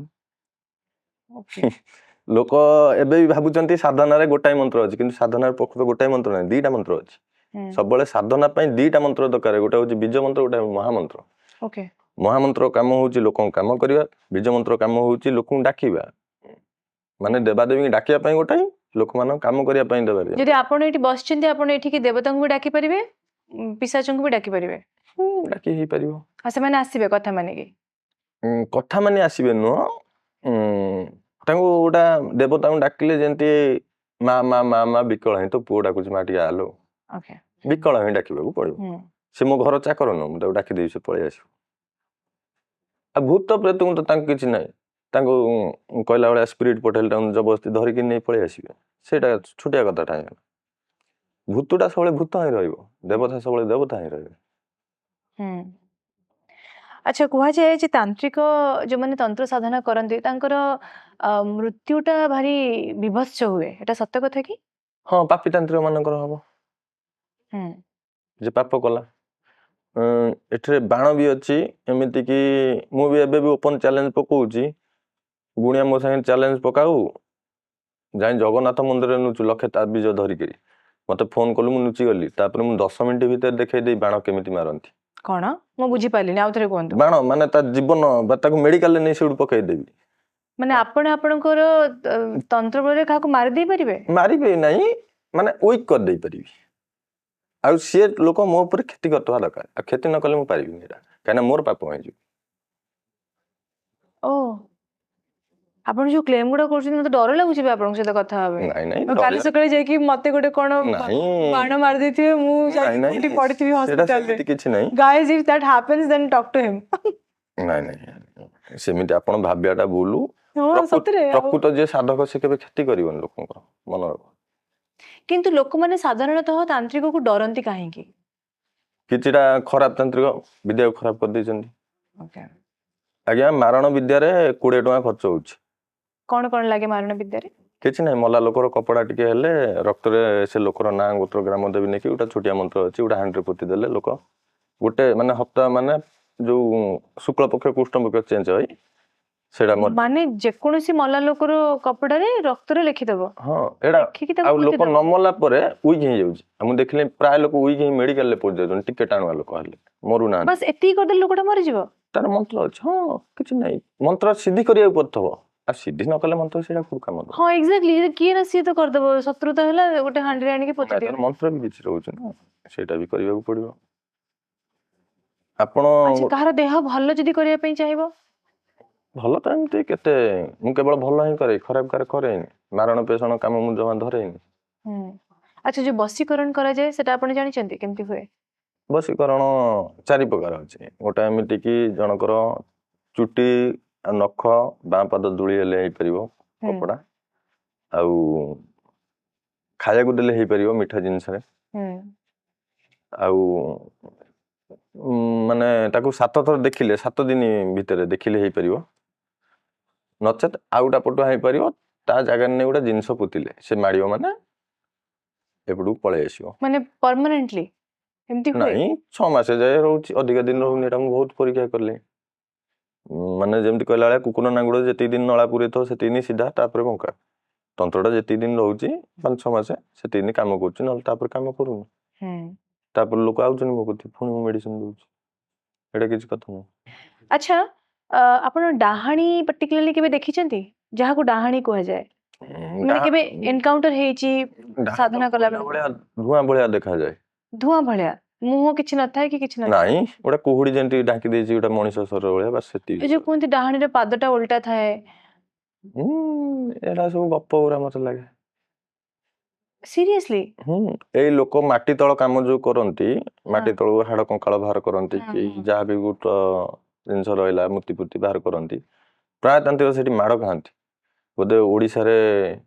ଲୋକ ଏବେ ବି ଭାବୁଛନ୍ତି ସାଧନାରେ ଗୋଟାଏ ମନ୍ତ୍ର ଅଛି, କିନ୍ତୁ ସାଧନାର ପ୍ରକୃତ ଗୋଟାଏ ମନ୍ତ୍ର ନାହିଁ, ଦିଟା ମନ୍ତ୍ର ଅଛି। ସବୁବେଳେ ସାଧନା ପାଇଁ ଦିଟା ମନ୍ତ୍ର ଦରକାର, ଗୋଟେ ହଉଛି ବୀଜ ମନ୍ତ୍ର, ଗୋଟେ ମହାମନ୍ତ୍ର। ମହାମନ୍ତ୍ର କାମ ହଉଛି ଲୋକଙ୍କ କାମ କରିବା, ବୀଜ ମନ୍ତ୍ର କାମ ହଉଛି ଲୋକଙ୍କୁ ଡାକିବା। ମାନେ ଦେବାଦେବୀଙ୍କୁ ଡାକିବା ପାଇଁ ଗୋଟାଏ, ଲୋକମାନଙ୍କ କାମ କରିବା ପାଇଁ ଦେବାଦେବୀ। ଯଦି ଆପଣ ଏଇଠି ବସିଛନ୍ତି, ଆପଣ ଏଠିକି ଦେବତାଙ୍କୁ ବି ଡାକି ପାରିବେ, ପିଶାଚଙ୍କୁ ବି ଡାକି ପାରିବେ? ଡାକି ହେଇପାରିବ। ଆଉ ସେମାନେ ଆସିବେ କଥା ମାନିକି? କଥା ମାନି ଆସିବେ ନୁହଁ, ତାଙ୍କୁ ଗୋଟା ଦେବତାଙ୍କୁ ଡାକିଲେ ଯେମିତି ମା ମା ମା ମା ବିକଳ ହିଁ, ତୋ ପୁଅ ଡାକୁଛି ମା ଟିକେ ଆଲୋ, ବିକଳ ହିଁ ଡାକିବାକୁ ପଡିବ। ସେ ମୋ ଘର ଚାକର ନୁହଁ, ମୁଁ ତାକୁ ଡାକିଦେବି ସେ ପଳେଇ ଆସିବ। ଆଉ ଭୂତ ପ୍ରେତଙ୍କୁ ତ ତାଙ୍କୁ କିଛି ନାହିଁ, ତାଙ୍କୁ କହିଲା ଭଳିଆ ସ୍ପିରିଟ୍ ପଠେଇଲେ ତାଙ୍କୁ ଜବରଦସ୍ତି ଧରିକି ନେଇ ପଳେଇ ଆସିବେ। ସେଇଟା ଛୋଟିଆ କଥାଟା ହେଇଗଲା। ଭୂତଟା ସବୁବେଳେ ଭୂତ ହିଁ ରହିବ, ଦେବତା ସବୁବେଳେ ଦେବତା ହିଁ ରହିବେ। ଆଚ୍ଛା, କୁହାଯାଏ ଯେ ତାନ୍ତ୍ରିକ ଯୋଉମାନେ ତନ୍ତ୍ର ସାଧନା କରନ୍ତି, ତାଙ୍କର ମୃତ୍ୟୁଟା ଭାରି ବିଭତ୍ସ ହୁଏ, ଏଟା ସତ କଥା କି? ହଁ, ପାପୀ ତାନ୍ତ୍ରିକ ମାନଙ୍କର ହବ। ଯେ ପାପ କଲା। ଏଥିରେ ବାଣ ବି ଅଛି। ଏମିତି କି ମୁଁ ବି ଏବେ ବି ଓପନ ଚ୍ୟାଲେଞ୍ଜ ପକଉଛି, ଗୁଣିଆ ମୋ ସାଙ୍ଗେ ଚ୍ୟାଲେଞ୍ଜ ପକାଉ, ଯାଇ ଜଗନ୍ନାଥ ମନ୍ଦିରରେ ନୁଚୁ ଲକ୍ଷେ ତାବିଜ ଧରିକିରି। ମତେ ଫୋନ କଲୁ, ମୁଁ ଲୁଚି ଗଲି, ତାପରେ ମୁଁ 10 ମିନିଟ୍ ଭିତରେ ଦେଖେଇ ଦେଇ ବାଣ କେମିତି ମାରନ୍ତି। କଣ? ମୁଁ ବୁଝିପାରିଲିନି, ଆଉ ଥରେ କୁହନ୍ତୁ। ବାଣ ମାନେ ତା ଜୀବନ ବା ତାକୁ ମେଡିକାଲରେ ନେଇ ସେଇଠୁ ପକେଇଦେବି। ମାନେ ଆପଣ ଆପଣଙ୍କର ତନ୍ତ୍ର ବଳରେ କାହାକୁ ମାରି ଦେଇ ପାରିବେ? ମାରିବେ ନାହିଁ, ମାନେ ୱିକ୍ କରିଦେଇ ପାରିବି। ଆଉ ସିଏ ଲୋକ ମୋ ଉପରେ କ୍ଷତି କରିଥିବା ଦରକାର, ଆଉ କ୍ଷତି ନ କଲେ ମୁଁ ପାରିବିନି ଏଇଟା, କାହିଁକିନା ମୋର ପାପ ହେଇଯିବ। ଓ, ଆପଣ ଯୋଉ କ୍ଲେମ ଗୁଡା କରୁଛନ୍ତି, ମତେ ଡର ଲାଗୁଛି ବି ଆପଣଙ୍କ ସହିତ କଥା ହେବା ପାଇଁ। ନାଇଁ ନାଇଁ, କାଲି ସକାଳେ ଯାଇକି ମତେ ଗୋଟେ କଣ ନାଇଁ ବାଣ ମାରି ଦେଇଥିବେ, ମୁଁ ଯାଇକି କୋଉଠି ପଡିଥିବି ସେଇଟା ହସ୍ପିଟାଲରେ। ସେମିତି କିଛି ନାହିଁ। Guys, if that happens, then talk to him. ନାଇଁ ନାଇଁ, ସେମିତି ଆପଣ ଭାବିବାଟା ଭୁଲ। ହଁ, ସତରେ। ପ୍ରକୃତ ଯିଏ ସାଧକ ସେ କେବେ କ୍ଷତି କରିବନି ଲୋକଙ୍କର, ମନେ ରଖ। କିନ୍ତୁ ଲୋକମାନେ ସାଧାରଣତଃ ତାନ୍ତ୍ରିକକୁ ଡରନ୍ତି କାହିଁକି? କିଛିଟା ଖରାପ ତାନ୍ତ୍ରିକ ବିଦ୍ୟାକୁ ଖରାପ କରିଦେଇଛନ୍ତି ଆଜ୍ଞା। ମାରଣ ବିଦ୍ୟାରେ 20 ଟଙ୍କା ଖର୍ଚ୍ଚ ହଉଛି। କଣ କଣ ଲାଗେ ମାରଣ ବିଦ୍ୟାରେ? କିଛି ନାହିଁ, ମଲା ଲୋକର କପଡ଼ା ଟିକେ ହେଲେ ରକ୍ତରେ ସେ ଲୋକର ନାଁ, ଗୋତ୍ର, ଗ୍ରାମ ଦେବୀ ନେଇକି ଗୋଟେ ଛୋଟିଆ ମନ୍ତ୍ର ଅଛି, ଗୋଟେ ହାଣ୍ଡିରେ ପୋତି ଦେଲେ ଲୋକ ଗୋଟେ ମାନେ ହପ୍ତା, ମାନେ ଯୋଉ ଶୁକ୍ଳ ପକ୍ଷ କୃଷ୍ଣ ପକ୍ଷ ଚେଞ୍ଜ ହୋଇ ସେଇଟା ମୋର। ମାନେ ଯେକୌଣସି ମଲା ଲୋକର କପଡାରେ ରକ୍ତରେ ଲେଖିଦବ? ହଁ, ଏଇଟା ଲେଖିକି ତାକୁ ଆଉ ଲୋକ ପୋତିଦବ। ନ ମଲା ପରେ ୱିକ୍ ହେଇଯାଉଛି। ଆଉ ମୁଁ ଦେଖିଲି ପ୍ରାୟ ଲୋକ ୱିକ୍ ହେଇ ମେଡିକାଲରେ ପଡି ଯାଉଛନ୍ତି। ଟିକେ ଟାଣୁଆ ଲୋକ ହେଲେ ମରୁନାହାନ୍ତି। ବାସ୍, ଏତିକି କରିଦେଲେ ଲୋକଟା ମରିଯିବ? ତାର ମନ୍ତ୍ର ଅଛି। ହଁ, କିଛି ନାହିଁ, ମନ୍ତ୍ର ସିଦ୍ଧି କରିବାକୁ ପଡୁଥିବ, ଆଉ ସିଦ୍ଧି ନ କଲେ ମନ୍ତ୍ର ସେଇଟା କୋଉ କାମ ଦବ? ହଁ, ଏକ୍ଜାକ୍ଟଲି। କିଏ ନା ସିଏ ତ କରିଦବ, ଶତ୍ରୁତା ହେଲା, ଗୋଟେ ହାଣ୍ଡିରେ ଆଣିକି ପୋତି ନାଇଁ, ଦିଅ। ତାର ମନ୍ତ୍ର ବି କିଛି ରହୁଛି ନା, ସେଇଟା ବି କରିବାକୁ ପଡିବ ଆପଣ। ଆଚ୍ଛା, କାହାର ଦେହ ଭଲ ଯଦି କରିବା ପାଇଁ ଚାହିଁବ? ଭଲ ତ ଏମିତି କେତେ, ମୁଁ କେବଳ ଭଲ ହିଁ କରେ, ଖରାପ କାର କରେନି। ମାରଣ ପେଷଣ କାମ ମୁଁ ଜମା ଧରେନି। ଆଚ୍ଛା, ଯୋଉ ବଶୀକରଣ କରାଯାଏ, ସେଟା ଆପଣ ଜାଣିଛନ୍ତି କେମିତି ହୁଏ? ବଶୀକରଣ ଚାରି ପ୍ରକାର ଅଛି। ଗୋଟେ ଏମିତି କି ଜଣଙ୍କର ଚୁଟି ଆଉ ନଖ, ବାଁ ପାଦ ଧୂଳି ହେଲେ ହେଇପାରିବ, କପଡ଼ା, ଆଉ ଖାଇବାକୁ ଦେଲେ ହେଇପାରିବ ମିଠା ଜିନିଷରେ, ଆଉ ମାନେ ତାକୁ 7 ଥର ଦେଖିଲେ, 7 ଦିନ ଭିତରେ ଦେଖିଲେ ହେଇପାରିବ। ନଚେତ୍ ଆଉ ଗୋଟେ ପଟୁଆ ହେଇପାରିବ, ତା ଜାଗାରେ ନେଇ ଗୋଟେ ଜିନିଷ ପୋତିଲେ ସେ ମାଡ଼ିବ, ମାନେ ଏପଟକୁ ପଳେଇ ଆସିବ। ମାନେ ପରମାନେଣ୍ଟଲି ଏମିତି ହୁଏ? ନାଇଁ, 6 ମାସ ଯାଏ ରହୁଛି, ଅଧିକ ଦିନ ରହୁନି। ଏଇଟା ମୁଁ ବହୁତ ପରୀକ୍ଷା କଲି। ମାନେ ଯେମିତି କହିଲା ଭଳିଆ କୁକୁର ନାଙ୍ଗୁଳ ଯେତିକି ଦିନ ନଳା ପୁରେଇଥିବ ସେତିକି ଦିନ ସିଧା, ତାପରେ ବଙ୍କା। ତନ୍ତ୍ରଟା ଯେତିକି ଦିନ ରହୁଛି, 5-6 ମାସ, ସେତିକି ଦିନ କାମ କରୁଛି, ନହେଲେ ତାପରେ କାମ କରୁନି। ତାପରେ ଲୋକ ଆଉଛନ୍ତି ମୋ କତିକି, ପୁଣି ମୁଁ ମେଡିସିନ ଦଉଛି। ଏଇଟା କିଛି କଥା ନୁହଁ। ଆଚ୍ଛା, ଆପଣ ଡାହାଣୀ ପର୍ଟିକୁଲାରଲି କେବେ ଦେଖିଛନ୍ତି, ଯାହାକୁ ଡାହାଣୀ କୁହାଯାଏ? ମାନେ କେବେ ଏନକାଉଣ୍ଟର ହେଇଛି ସାଧନା କଲା ବେଳେ? ଭଳିଆ, ଧୂଆଁ ଭଳିଆ ଦେଖାଯାଏ। ଧୂଆଁ ଭଳିଆ, ମୁହଁ କିଛି ନଥାଏ କି କିଛି ନଥାଏ? ନାଇଁ, ଗୋଟେ କୁହୁଡି ଯେମିତି ଢାଙ୍କି ଦେଇଛି ଗୋଟେ ମଣିଷ ଶରୀର ଭଳିଆ, ବାସ୍ ସେତିକି। ଏ ଯୋଉ କୁହନ୍ତି ଡାହାଣୀର ପାଦଟା ଓଲଟା ଥାଏ? ଏଇଟା ସବୁ ଗପ ଗୁରା ମତେ ଲାଗେ। ସିରିୟସଲି? ହୁଁ, ଏଇ ଲୋକ ମାଟି ତଳ କାମ ଯୋଉ କରନ୍ତି, ମାଟି ତଳକୁ ହାଡ କଙ୍କାଳ ବାହାର କରନ୍ତି କି ଯାହା ବି ଗୋଟେ ଜିନିଷ ରହିଲା, ମୂର୍ତ୍ତି ଫୂର୍ତ୍ତି ବାହାର କରନ୍ତି, ପ୍ରାୟ ତାନ୍ତ୍ରିକ ସେଠି ମାଡ଼ ଖାଆନ୍ତି। ବୋଧେ ଓଡ଼ିଶାରେ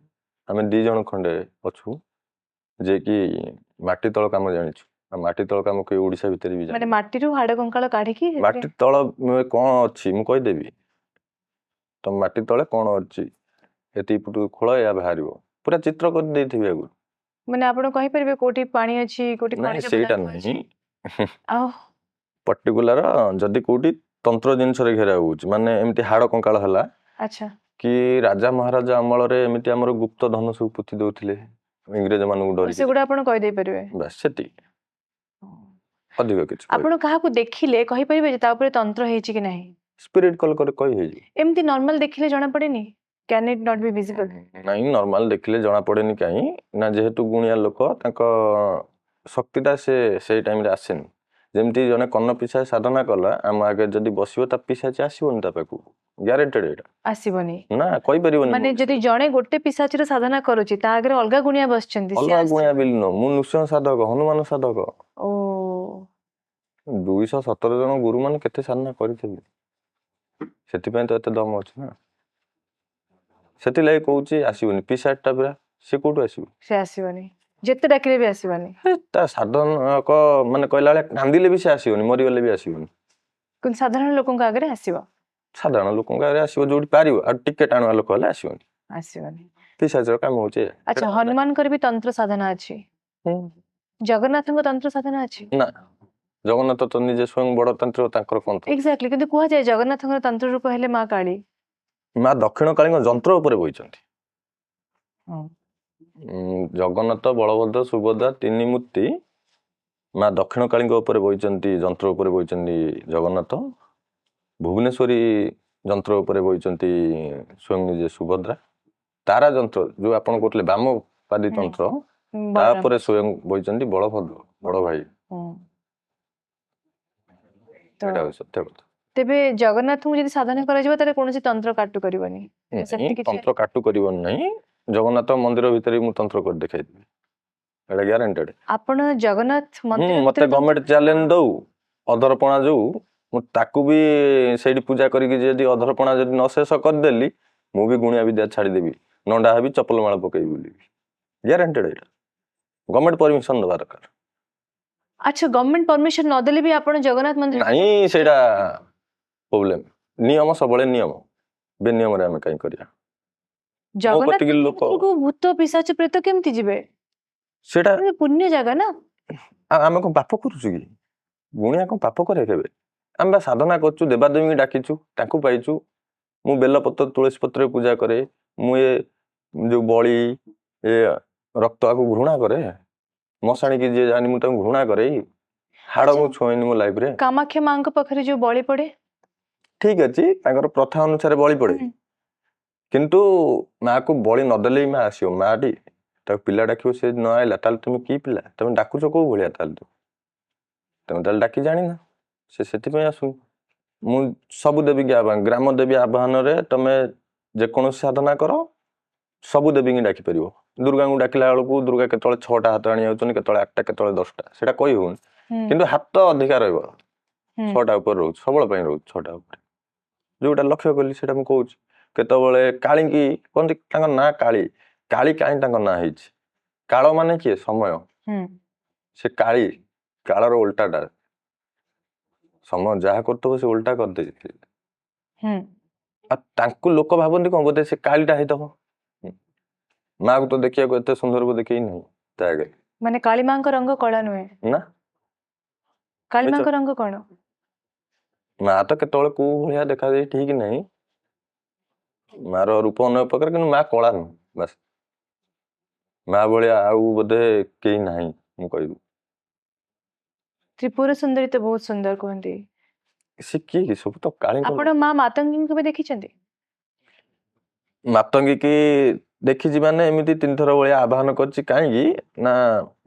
ଆମେ ଦି ଜଣ ଖଣ୍ଡେ ଅଛୁ ଯିଏକି ମାଟି ତଳ କାମ ଜାଣିଛୁ, ଆଉ ମାଟି ତଳ କାମ କେହି ଓଡ଼ିଶା ଭିତରେ ବି ମାନେ ଜାଣିନି। ମାଟିରୁ ହାଡ କଙ୍କାଳ କାଢିକି ମାଟି ତଳ କଣ ଅଛି ମୁଁ କହିଦେବି। ତମ ମାଟି ତଳେ କଣ ଅଛି, ଏତିକି ଫୁଟ ଖୋଳ, ଏହା ବାହାରିବ, ପୁରା ଚିତ୍ର କରିଦେଇଥିବି ଆଗରୁ। ମାନେ ଆପଣ କହିପାରିବେ କୋଉଠି ପାଣି ଅଛି, କୋଉଠି ନାଇଁ, ଖଣିଜ ସେଇଟା ପଦାର୍ଥ ଅଛି? ନାହିଁ। ଆଉ? ପର୍ଟିକୁଲାର ଯଦି କୋଉଠି ତନ୍ତ୍ର ଜିନିଷରେ ଘେରା ହଉଛି, ମାନେ ଏମିତି ହାଡ଼ କଙ୍କାଳ ହେଲା କି ରାଜା ମହାରାଜା ଅମଳରେ ଏମିତି ଆମର ଗୁପ୍ତ ଧନ ସବୁ ପୋତି ଦଉଥିଲେ ଇଂରେଜ ମାନଙ୍କୁ ଡରିକି, ସେଗୁଡା ଆପଣ କହିଦେଇ ପାରିବେ? ବାସ୍ ସେତିକି, ଅଧିକ କିଛି। ଆପଣ କାହାକୁ ଦେଖିଲେ କହିପାରିବେ ଯେ ତା ଉପରେ ତନ୍ତ୍ର ହେଇଛି କି ନାହିଁ? ସ୍ପିରିଟ କଲ୍ କରି କହି ହେଇଯିବ। ଏମିତି ନର୍ମାଲ ଦେଖିଲେ ଜଣା ପଡେନି? Can it not be visible? ନାଇଁ, ନର୍ମାଲ ଦେଖିଲେ ଜଣା ପଡେନି। କାହିଁ ନା ଯେହେତୁ ଗୁଣିଆ ଲୋକ, ତାଙ୍କ ଶକ୍ତିଟା ସେ ସେଇ ଟାଇମରେ ଆସେନି। ଯେମିତି ଜଣେ କର୍ଣ୍ଣ ପିଶା ସାଧନା କଲା, ଆମ ଆଗରେ ଯଦି ବସିବ, ତା ପିଶାଚି ଆସିବନି ତା ପାଖକୁ, ଗ୍ୟାରେଣ୍ଟେଡ ଏଇଟା। ଆସିବନି? ନା, କହିପାରିବନି। ମାନେ ମୋ ଯଦି ଜଣେ ଗୋଟେ ପିଶାଚିର ସାଧନା କରୁଛି, ତା ଆଗରେ ଅଲଗା ଗୁଣିଆ ବସିଛନ୍ତି, ସିଏ ଅଲଗା ଗୁଣିଆ ଆସିବନି। ବୋଲି ନୁହଁ, ମୁଁ ନୃସିଂହ ସାଧକ, ହନୁମାନ ସାଧକ। ଓ। 217 ଜଣ ଗୁରୁ ମାନେ କେତେ ସାଧନା କରିଥିବେ, ସେଥିପାଇଁ ତ ଏତେ ଦମ ଅଛି ନା। ସେଥିଲାଗି କହୁଛି ଆସିବନି। ପିଶାଚଟା ପୁରା ସେ କୋଉଠୁ ଆସିବ? ସେ ଆସିବନି, ଯେତେ ଡାକିଲେ ବି ଆସିବନି। ହେ, ତା ସାଧକ ମାନେ କହିଲା ଭଳିଆ କାନ୍ଦିଲେ ବି ସେ ଆସିବନି, ମରିଗଲେ ବି ଆସିବନି। କିନ୍ତୁ ସାଧାରଣ ଲୋକଙ୍କ ଆଗରେ ଆସିବ? ସାଧାରଣ ଲୋକଙ୍କ ଆଗରେ ଆସିବ ଯୋଉଠି ପାରିବ, ଆଉ ଟିକେ ଟାଣୁଆ ଲୋକ ହେଲେ ଆସିବନି। ଆସିବନି। ପିଶାଚର କାମ ହଉଛି ଏଇଆ। ଆଚ୍ଛା, ହନୁମାନଙ୍କର ବି ତନ୍ତ୍ର ସାଧନା ଅଛି? ହୁଁ। ଜଗନ୍ନାଥଙ୍କ ତନ୍ତ୍ର ସାଧନା ଅଛି? ନା, ଜଗନ୍ନାଥ ତ ନିଜେ ସ୍ୱୟଂ ବଡ ତାନ୍ତ୍ରିକ, ତାଙ୍କର କଣ ତନ୍ତ୍ର? ଏକ୍ଜାକ୍ଟଲି, କିନ୍ତୁ କୁହାଯାଏ ଜଗନ୍ନାଥଙ୍କର ତନ୍ତ୍ର ରୂପ ହେଲେ ମା କାଳୀ। ମା ଦକ୍ଷିଣ କାଳୀଙ୍କ ଯନ୍ତ୍ର ଉପରେ ବଇଛନ୍ତି। ଜଗନ୍ନାଥ, ବଳଭଦ୍ର, ସୁଭଦ୍ରା ତିନି ମୂର୍ତ୍ତି ମା ଦକ୍ଷିଣ କାଳୀଙ୍କ ଉପରେ ବଇଛନ୍ତି, ଯନ୍ତ୍ର ଉପରେ ବଇଛନ୍ତି ଜଗନ୍ନାଥ। ଭୁବନେଶ୍ୱରୀ ଯନ୍ତ୍ର ଉପରେ ବଇଛନ୍ତି ସ୍ୱୟଂ ନିଜେ ସୁଭଦ୍ରା। ତାରା ଯନ୍ତ୍ର ଯୋଉ ଆପଣ କହୁଥିଲେ ବାମପାଦୀ ତନ୍ତ୍ର, ତାପରେ ସ୍ୱୟଂ ବଇଛନ୍ତି ବଳଭଦ୍ର ବଡ ଭାଇ। ଏଇଟା ହଉଛି ସତ୍ୟ କଥା। ତେବେ ଜଗନ୍ନାଥଙ୍କୁ ଯଦି ସାଧନା କରାଯିବ ତାହେଲେ କୌଣସି ତନ୍ତ୍ର କାଟୁ କରିବନି? ତନ୍ତ୍ର କାଟୁ କରିବନି ନାହିଁ, ଜଗନ୍ନାଥ ମନ୍ଦିର ଭିତରେ ମୁଁ ତନ୍ତ୍ର କରି ଦେଖେଇଦେବି, ଏଇଟା ଗ୍ୟାରେଣ୍ଟେଡ। ଆପଣ ଜଗନ୍ନାଥ ମନ୍ଦିର ମତେ ଗଭର୍ଣ୍ଣମେଣ୍ଟ ଚ୍ୟାଲେଞ୍ଜ ଦଉ, ଅଧରପଣା ଯୋଉ ମୁଁ ତାକୁ ବି ସେଇଠି ପୂଜା କରିକି ଯଦି ଅଧରପଣା ଯଦି ନ ଶେଷ କରିଦେଲି, ମୁଁ ବି ଗୁଣିଆ ବିଦ୍ୟା ଛାଡ଼ିଦେବି, ନଣ୍ଡା ହେବି, ଚପଲ ମାଳ ପକେଇବି ବୁଲିବି, ଗ୍ୟାରେଣ୍ଟେଡ। ଏଇଟା ଗଭର୍ଣ୍ଣମେଣ୍ଟ ପରମିଶନ ଦେବା ଦରକାର। ଆଚ୍ଛା, ଗଭର୍ଣ୍ଣମେଣ୍ଟ ପରମିଶନ ନଦେଲେ ବି ଆପଣ ଜଗନ୍ନାଥ ମନ୍ଦିର? ନାଇଁ, ସେଇଟା ପ୍ରୋବ୍ଲେମ। ନିୟମ ସବୁବେଳେ ନିୟମ, ବେନିୟମରେ ଆମେ କାହିଁ କରିବା? ଜଗନ୍ନାଥ ଲୋକ ଭୂତ ପିଶାଚ ପ୍ରେତ କେମିତି ଯିବେ? ସେଇଟା ପୁଣ୍ୟ ଜାଗା ନା। ଆମେ କଣ ପାପ କରୁଛୁ କି? ଗୁଣିଆ କଣ ପାପ କରେ କେବେ? ଆମେ ବା ସାଧନା କରୁଛୁ, ଦେବାଦେବୀଙ୍କୁ ଡାକିଛୁ, ତାଙ୍କୁ ପାଇଛୁ। ମୁଁ ବେଲପତ୍ର ତୁଳସୀ ପତ୍ରରେ ପୂଜା କରେ, ମୁଁ ଏ ଯୋଉ ବଳି ଏ ରକ୍ତ ଆକୁ ଘୃଣା କରେ। ମଶାଣିକି ଯିଏ ଯାଆନି ମୁଁ ତାଙ୍କୁ ଘୃଣା କରେ, ହାଡ ମୁଁ ଛୁଏଁନି ମୋ ଲାଇଫରେ। କାମାକ୍ଷା ମାଙ୍କ ପାଖରେ ଯୋଉ ବଳି ପଡେ? ଠିକ ଅଛି, ତାଙ୍କର ପ୍ରଥା ଅନୁସାରେ ବଳି ପଡେ, କିନ୍ତୁ ମାକୁ ବଳି ନଦେଲେ ବି ମା ଆସିବ। ମାଟି ତାକୁ ପିଲା ଡାକିବ, ସେ ନ ଆଇଲା ତାହେଲେ ତୁମେ କି ପିଲା, ତମେ ଡାକୁଛ କୋଉ ଭଳିଆ? ତାହେଲେ ତମେ ତାହେଲେ ଡାକି ଜାଣିନ, ସେ ସେଥିପାଇଁ ଆସୁନି। ମୁଁ ସବୁ ଦେବୀକି ଆହ୍ୱାନ, ଗ୍ରାମ ଦେବୀ ଆହ୍ୱାନରେ ତମେ ଯେକୌଣସି ସାଧନା କର, ସବୁ ଦେବୀକି ଡାକିପାରିବ। ଦୁର୍ଗାଙ୍କୁ ଡାକିଲା ବେଳକୁ ଦୁର୍ଗା କେତେବେଳେ 6ଟା ହାତ ଆଣି ଯାଉଛନ୍ତି, କେତେବେଳେ 8ଟା, କେତେବେଳେ 10ଟା, ସେଇଟା କହି ହଉନି, କିନ୍ତୁ ହାତ ଅଧିକା ରହିବ, 6ଟା ଉପରେ ରହୁଛି, ସବୁବେଳେ ପାଇଁ ରହୁଛି 6ଟା ଉପରେ। ଯୋଉଟା ଲକ୍ଷ୍ୟ କଲି ସେଇଟା ମୁଁ କହୁଛି। କେତେବେଳେ କାଳୀଙ୍କି କହନ୍ତି, ତାଙ୍କ ନାଁ କାଳୀ। କାଳୀ କାହିଁ ତାଙ୍କ ନାଁ ହେଇଛି? କାଳ ମାନେ କିଏ? ସମୟ। ସେ କାଳୀ, କାଳର ଓଲଟାଟା, ସମୟ ଯାହା କରୁଥିବ ସେ ଓଲଟା କରିଦେଇଛି। ଆଉ ତାଙ୍କୁ ଲୋକ ଭାବନ୍ତି କଣ ବୋଧେ ସେ କାଳୀଟା ହେଇଥିବ। ମାକୁ ତ ଦେଖିବାକୁ ଏତେ ସୁନ୍ଦର ବୋଧେ କେହି ନାହିଁ ତା ଆଗରେ। ମାନେ କାଳୀ ମାଙ୍କ ରଙ୍ଗ କଳା ନୁହେଁ? ନା। କାଳୀ ମାଙ୍କ ରଙ୍ଗ କଣ? ମା ତ କେତେବେଳେ କୋଉ ଭଳିଆ ଦେଖାଯାଏ ଠିକ ନାହିଁ, ମାର ରୂପ ଅନେକ ପ୍ରକାର, କିନ୍ତୁ ମା କଳା ନୁହେଁ। ବାସ୍, ମା ଭଳିଆ ଆଉ ବୋଧେ କେହି ନାହିଁ ମୁଁ କହିବି। ତ୍ରିପୁର ସୁନ୍ଦରୀ ତ ବହୁତ ସୁନ୍ଦର କୁହନ୍ତି। ସେ କିଏ କି? ସବୁ ତ କାଳୀଙ୍କ। ଆପଣ ମା ମାତଙ୍ଗୀଙ୍କୁ କେବେ ଦେଖିଛନ୍ତି? ମାତଙ୍ଗୀ କି ଦେଖିଛି ମାନେ ଏମିତି 3 ଥର ଭଳିଆ ଆବାହନ କରିଛି। କାହିଁକି ନା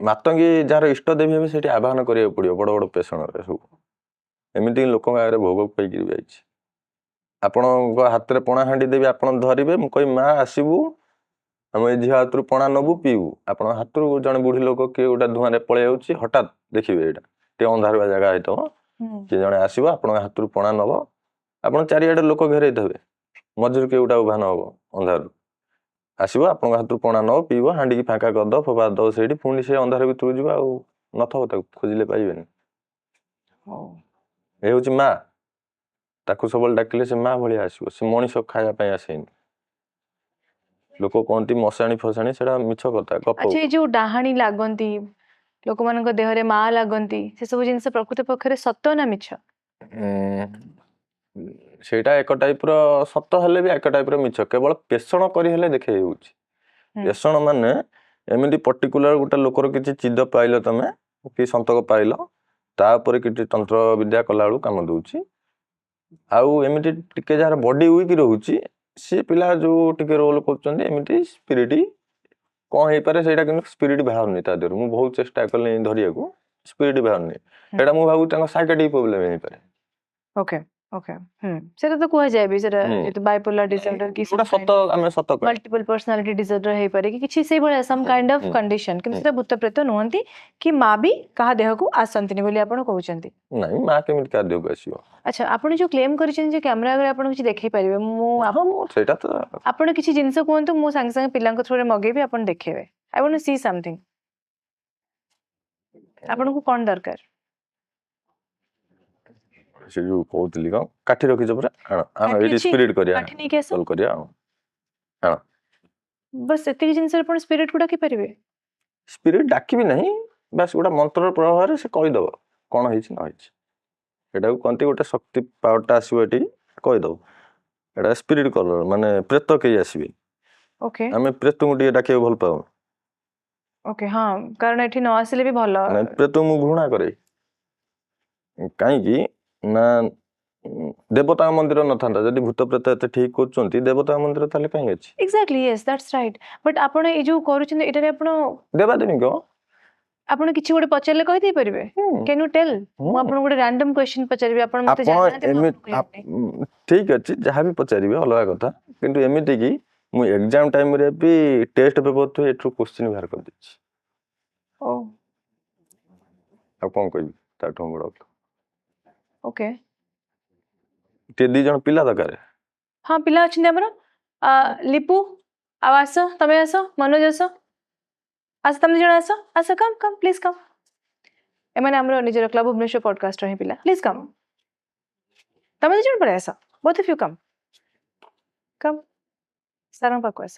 ମାତଙ୍ଗୀ ଯାହାର ଇଷ୍ଟ ଦେବୀ ହେବେ ସେଠି ଆବାହନ କରିବାକୁ ପଡିବ ବଡ ବଡ ପେଷଣରେ ସବୁ। ଏମିତି ଲୋକଙ୍କ ଆଗରେ ଭୋଗ ଖୁଆଇକି ବି ଯାଇଛି। ଆପଣଙ୍କ ହାତରେ ପଣା ହାଣ୍ଡି ଦେବି, ଆପଣ ଧରିବେ, ମୁଁ କହିବି ମା ଆସିବୁ, ଆମ ଏ ଝିଅ ହାତରୁ ପଣା ନବୁ ପିଇବୁ। ଆପଣଙ୍କ ହାତରୁ ଜଣେ ବୁଢୀ ଲୋକ କିଏ ଗୋଟେ ଧୂଆଁରେ ପଳେଇ ଯାଉଛି ହଠାତ୍, ଦେଖିବେ ଏଇଟା ଟିକେ ଅନ୍ଧାରୁଆ ଜାଗା ହେଇଥିବ, କିଏ ଜଣେ ଆସିବ ଆପଣଙ୍କ ହାତରୁ ପଣା ନବ, ଆପଣ ଚାରିଆଡେ ଲୋକ ଘେରେଇ ଦେବେ, ମଝିରୁ କିଏ ଗୋଟେ ଉଭାନ ହବ ଅନ୍ଧାରରୁ ଆସିବ, ଆପଣଙ୍କ ହାତରୁ ପଣା ନବ ପିଇବ, ହାଣ୍ଡିକି ଫାଙ୍କା କରିଦବ, ଫୋପାଡ଼ି ଦବ ସେଇଠି, ପୁଣି ସେ ଅନ୍ଧାର ଭିତରକୁ ଯିବ, ଆଉ ନଥବ, ତାକୁ ଖୋଜିଲେ ପାଇବେନି। ଏ ହଉଛି ମା। ତାକୁ ସବୁବେଳେ ଡାକିଲେ ସେ ମା ଭଳିଆ ଆସିବ, ସେ ମଣିଷ ଖାଇବା ପାଇଁ ଆସେନି। ଲୋକ କହନ୍ତି ମଶାଣି ଫସାଣି, ସେଟା ମିଛ କଥା, ଗପ। ଆଚ୍ଛା, ଏଇ ଯୋଉ ଡାହାଣୀ ଲାଗନ୍ତି ଲୋକମାନଙ୍କ ଦେହରେ, ମା ଲାଗନ୍ତି, ସେ ସବୁ ଜିନିଷ ପ୍ରକୃତ ପକ୍ଷରେ ସତ ନା ମିଛ? ସେଇଟା ଏକ ଟାଇପ ର ସତ ହେଲେ ବି ଏକ ଟାଇପ ର ମିଛ। କେବଳ ପେଷଣ କରି ହେଲେ ଦେଖେଇ ହଉଛି। ପେଷଣ ମାନେ ଏମିତି ପର୍ଟିକୁଲାର ଗୋଟେ ଲୋକର କିଛି ଚିଦ ପାଇଲ ତମେ କି ସନ୍ତକ ପାଇଲ, ତା ଉପରେ କିଛି ତନ୍ତ୍ର ବିଦ୍ୟା କଲା ବେଳକୁ କାମ ଦଉଛି। ଆଉ ଏମିତି ଟିକେ ଯାହାର ବଡି ୱିକ୍ ରହୁଛି, ସେ ପିଲା ଯୋଉ ଟିକେ ରୋଲ କରୁଛନ୍ତି, ଏମିତି ସ୍ପିରିଟ କଣ ହେଇପାରେ ସେଇଟା, କିନ୍ତୁ ସ୍ପିରିଟ ବାହାରୁନି ତା ଦେହରୁ। ମୁଁ ବହୁତ ଚେଷ୍ଟା କଲି ଧରିବାକୁ, ସ୍ପିରିଟ ବାହାରୁନି। ସେଇଟା ମୁଁ ଭାବୁଛି ତାଙ୍କ ସାଇକାଟ୍ରିକ ପ୍ରୋବ୍ଲେମ ହେଇପାରେ। ଓକେ ଓକେ, ସେଟା ତ କୁହାଯାଏ ବି, ସେଟା ଯେହେତୁ ବାଇପୋଲାର ଡିସଅର୍ଡର କି ଯୋଉଟା ସତ, ଆମେ ସତ କହିବା, ମଲ୍ଟିପଲ ପର୍ସନାଲିଟି ଡିସଅର୍ଡର ହେଇପାରେ କି କିଛି ସେଇଭଳିଆ ସମ୍ କାଇଣ୍ଡ ଅଫ କଣ୍ଡିସନ, କିନ୍ତୁ ସେଟା ଭୂତ ପ୍ରେତ ନୁହନ୍ତି କି ମା ବି କାହା ଦେହକୁ ଆସନ୍ତିନି ବୋଲି ଆପଣ କହୁଛନ୍ତି? ନାଇଁ, ମା କେମିତି କାହା ଦେହକୁ ଆସିବ? ଆଚ୍ଛା, ଆପଣ ଯୋଉ କ୍ଲେମ କରିଛନ୍ତି ଯେ କ୍ୟାମେରା ଆଗରେ ଆପଣ କିଛି ଦେଖେଇ ପାରିବେ, ମୁଁ ସେଇଟା ତ ଆପଣ କିଛି ଜିନିଷ କୁହନ୍ତୁ, ମୁଁ ସାଙ୍ଗେ ସାଙ୍ଗେ ପିଲାଙ୍କ ଥ୍ରୁରେ ମଗେଇବି, ଆପଣ ଦେଖେଇବେ। I want to see something. ଆପଣଙ୍କୁ କଣ ଦରକାର? ସେ ଯୋଉ କହୁଥିଲି କଣ, କାଠି ରଖିଛ ପୁରା? ଆଣ ଆଣ, ଏଇଠି ସ୍ପିରିଟ କରିବା, କାଠି ନେଇକି ଆସ, କଲ୍ କରିବା। ଆଉ ଆଣ। ବସ୍, ଏତିକି ଜିନିଷରେ ଆପଣ ସ୍ପିରିଟ କୁ ଡାକି ପାରିବେ? ସ୍ପିରିଟ ଡାକିବି ନାହିଁ, ବାସ୍ ଗୋଟେ ମନ୍ତ୍ରର ପ୍ରଭାବରେ ସେ କହିଦବ କଣ ହେଇଛି ନ ହେଇଛି। ଏଟାକୁ କହନ୍ତି ଗୋଟେ ଶକ୍ତି ପାୱାରଟା ଆସିବ ଏଠି, କହିଦବ। ଏଟା ସ୍ପିରିଟ କଲର, ମାନେ ପ୍ରେତ କେହି ଆସିବେ। ଓକେ। ଆମେ ପ୍ରେତଙ୍କୁ ଟିକେ ଡାକିବାକୁ ଭଲ ପାଉ। ଓକେ, ହଁ, କାରଣ ଏଠି ନ ଆସିଲେ ବି ଭଲ। ନାଇଁ, ପ୍ରେତଙ୍କୁ ମୁଁ ଘୃଣା କରେ। କାହିଁକି ନା ଦେବତାଙ୍କ ମନ୍ଦିର ନଥାନ୍ତା ଯଦି ଭୂତ ପ୍ରେତ ଏତେ ଠିକ କରୁଛନ୍ତି, ଦେବତାଙ୍କ ମନ୍ଦିର ତାହେଲେ କାହିଁ ଅଛି? Exactly, yes, that's right. But ଆପଣ ଏଇ ଯୋଉ କରୁଛନ୍ତି, ଏଟାରେ ଆପଣ ଦେବାଦେବୀଙ୍କ ଆପଣ କିଛି ଗୋଟେ ପଚାରିଲେ କହିଦେଇ ପାରିବେ? Can you tell? ମୁଁ ଆପଣଙ୍କୁ ଗୋଟେ ରାଣ୍ଡମ୍ କ୍ୱେଶ୍ଚନ ପଚାରିବି, ଆପଣ ମତେ ଆପଣ ଜାଣିନାହାନ୍ତି, ମୁଁ ଏମିତି ଆପଣଙ୍କୁ ଜାଣିନି। ଠିକ ଅଛି, ଯାହା ବି ପଚାରିବେ ଅଲଗା କଥା, କିନ୍ତୁ ଏମିତି କି ମୁଁ ଏକ୍ଜାମ ଟାଇମରେ ବି ଟେଷ୍ଟ ପେପର ଥୋଇ ଏଠୁ କୋଶ୍ଚିନ୍ ବାହାର କରିଦେଇଛି। ଓ। ଆଉ କଣ କହିବି ତାଠୁ ବଡ କଥା? ଓକେ। ଟିକେ 2 ଜଣ ପିଲା ଦରକାର। ହଁ, ପିଲା ଅଛନ୍ତି ଆମର। ଲିପୁ ଆଉ ଆସ, ତମେ ଆସ, ମନୋଜ ଆସ, ଆସ, ତମେ 2 ଜଣ ଆସ, ଆସ, କମ୍ କମ୍, ପ୍ଲିଜ କମ୍। ଏମାନେ ଆମର ନିଜର କ୍ଲବ ଭୁବନେଶ୍ୱର ପଡକାଷ୍ଟର ହିଁ ପିଲା। ପ୍ଲିଜ କମ୍, ତମେ 2 ଜଣ ପଳେଇ ଆସ। Both of you come, come, ସାରଙ୍କ ପାଖକୁ ଆସ।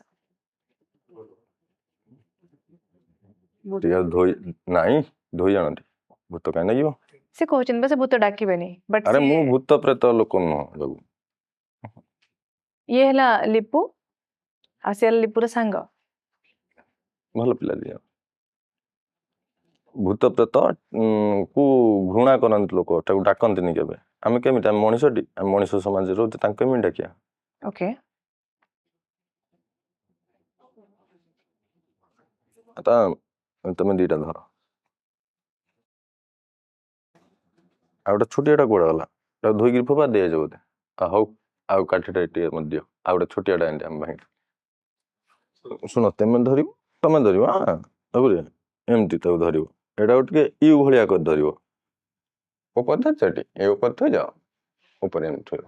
ଟିକେ ଧୋଇ ନାଇଁ, ଧୋଇ ଆଣନ୍ତି, ଭୂତ କାହିଁ ଲାଗିବ? ସେ କହୁଛନ୍ତି ବା ସେ ଭୂତ ଡାକିବେନି, ବଟ୍ ଆରେ ମୁଁ ଭୂତ ପ୍ରେତ ଲୋକ ନୁହଁ ବାବୁ। ଇଏ ହେଲା ଲିପୁ ଆଉ ସେ ହେଲା ଲିପୁର ସାଙ୍ଗ। ଭଲ ପିଲା 2 ଜଣ। ଭୂତ ପ୍ରେତ କୁ ଘୃଣା କରନ୍ତି ଲୋକ, ତାକୁ ଡାକନ୍ତିନି କେବେ। ଆମେ କେମିତି, ଆମେ ମଣିଷଟି, ଆମେ ମଣିଷ ସମାଜରେ ରହୁଛେ, ତାଙ୍କୁ କେମିତି ଡାକିବା? ଓକେ। ତା ତମେ 2ଟା ଧର, ଆଉ ଗୋଟେ ଛୋଟିଆଟା କୁଆଡ଼େ ଗଲା? ତାକୁ ଧୋଇକିରି ଫୋପାଡ଼ି ଦିଆଯାଇଛି ବୋଧେ। ହଉ, ଆଉ କାଠିଟା ଟିକେ ମୋତେ ଦିଅ, ଆଉ ଗୋଟେ ଛୋଟିଆଟା ଏମିତି ଆମ ଭାଇ। ଶୁଣ, ତମେ ଧରିବ, ତମେ ଧରିବ, ହଁ, ତାପରେ ଏମିତି ତାକୁ ଧରିବ, ଏଇଟାକୁ ଟିକେ you ଭଳିଆ କରି ଧରିବ। ଉପରେ ଧରିଛ ଟି, ଏ ଉପରେ ଥୋଇଯାଅ, ଉପରେ ଏମିତି ଥୋଇବ,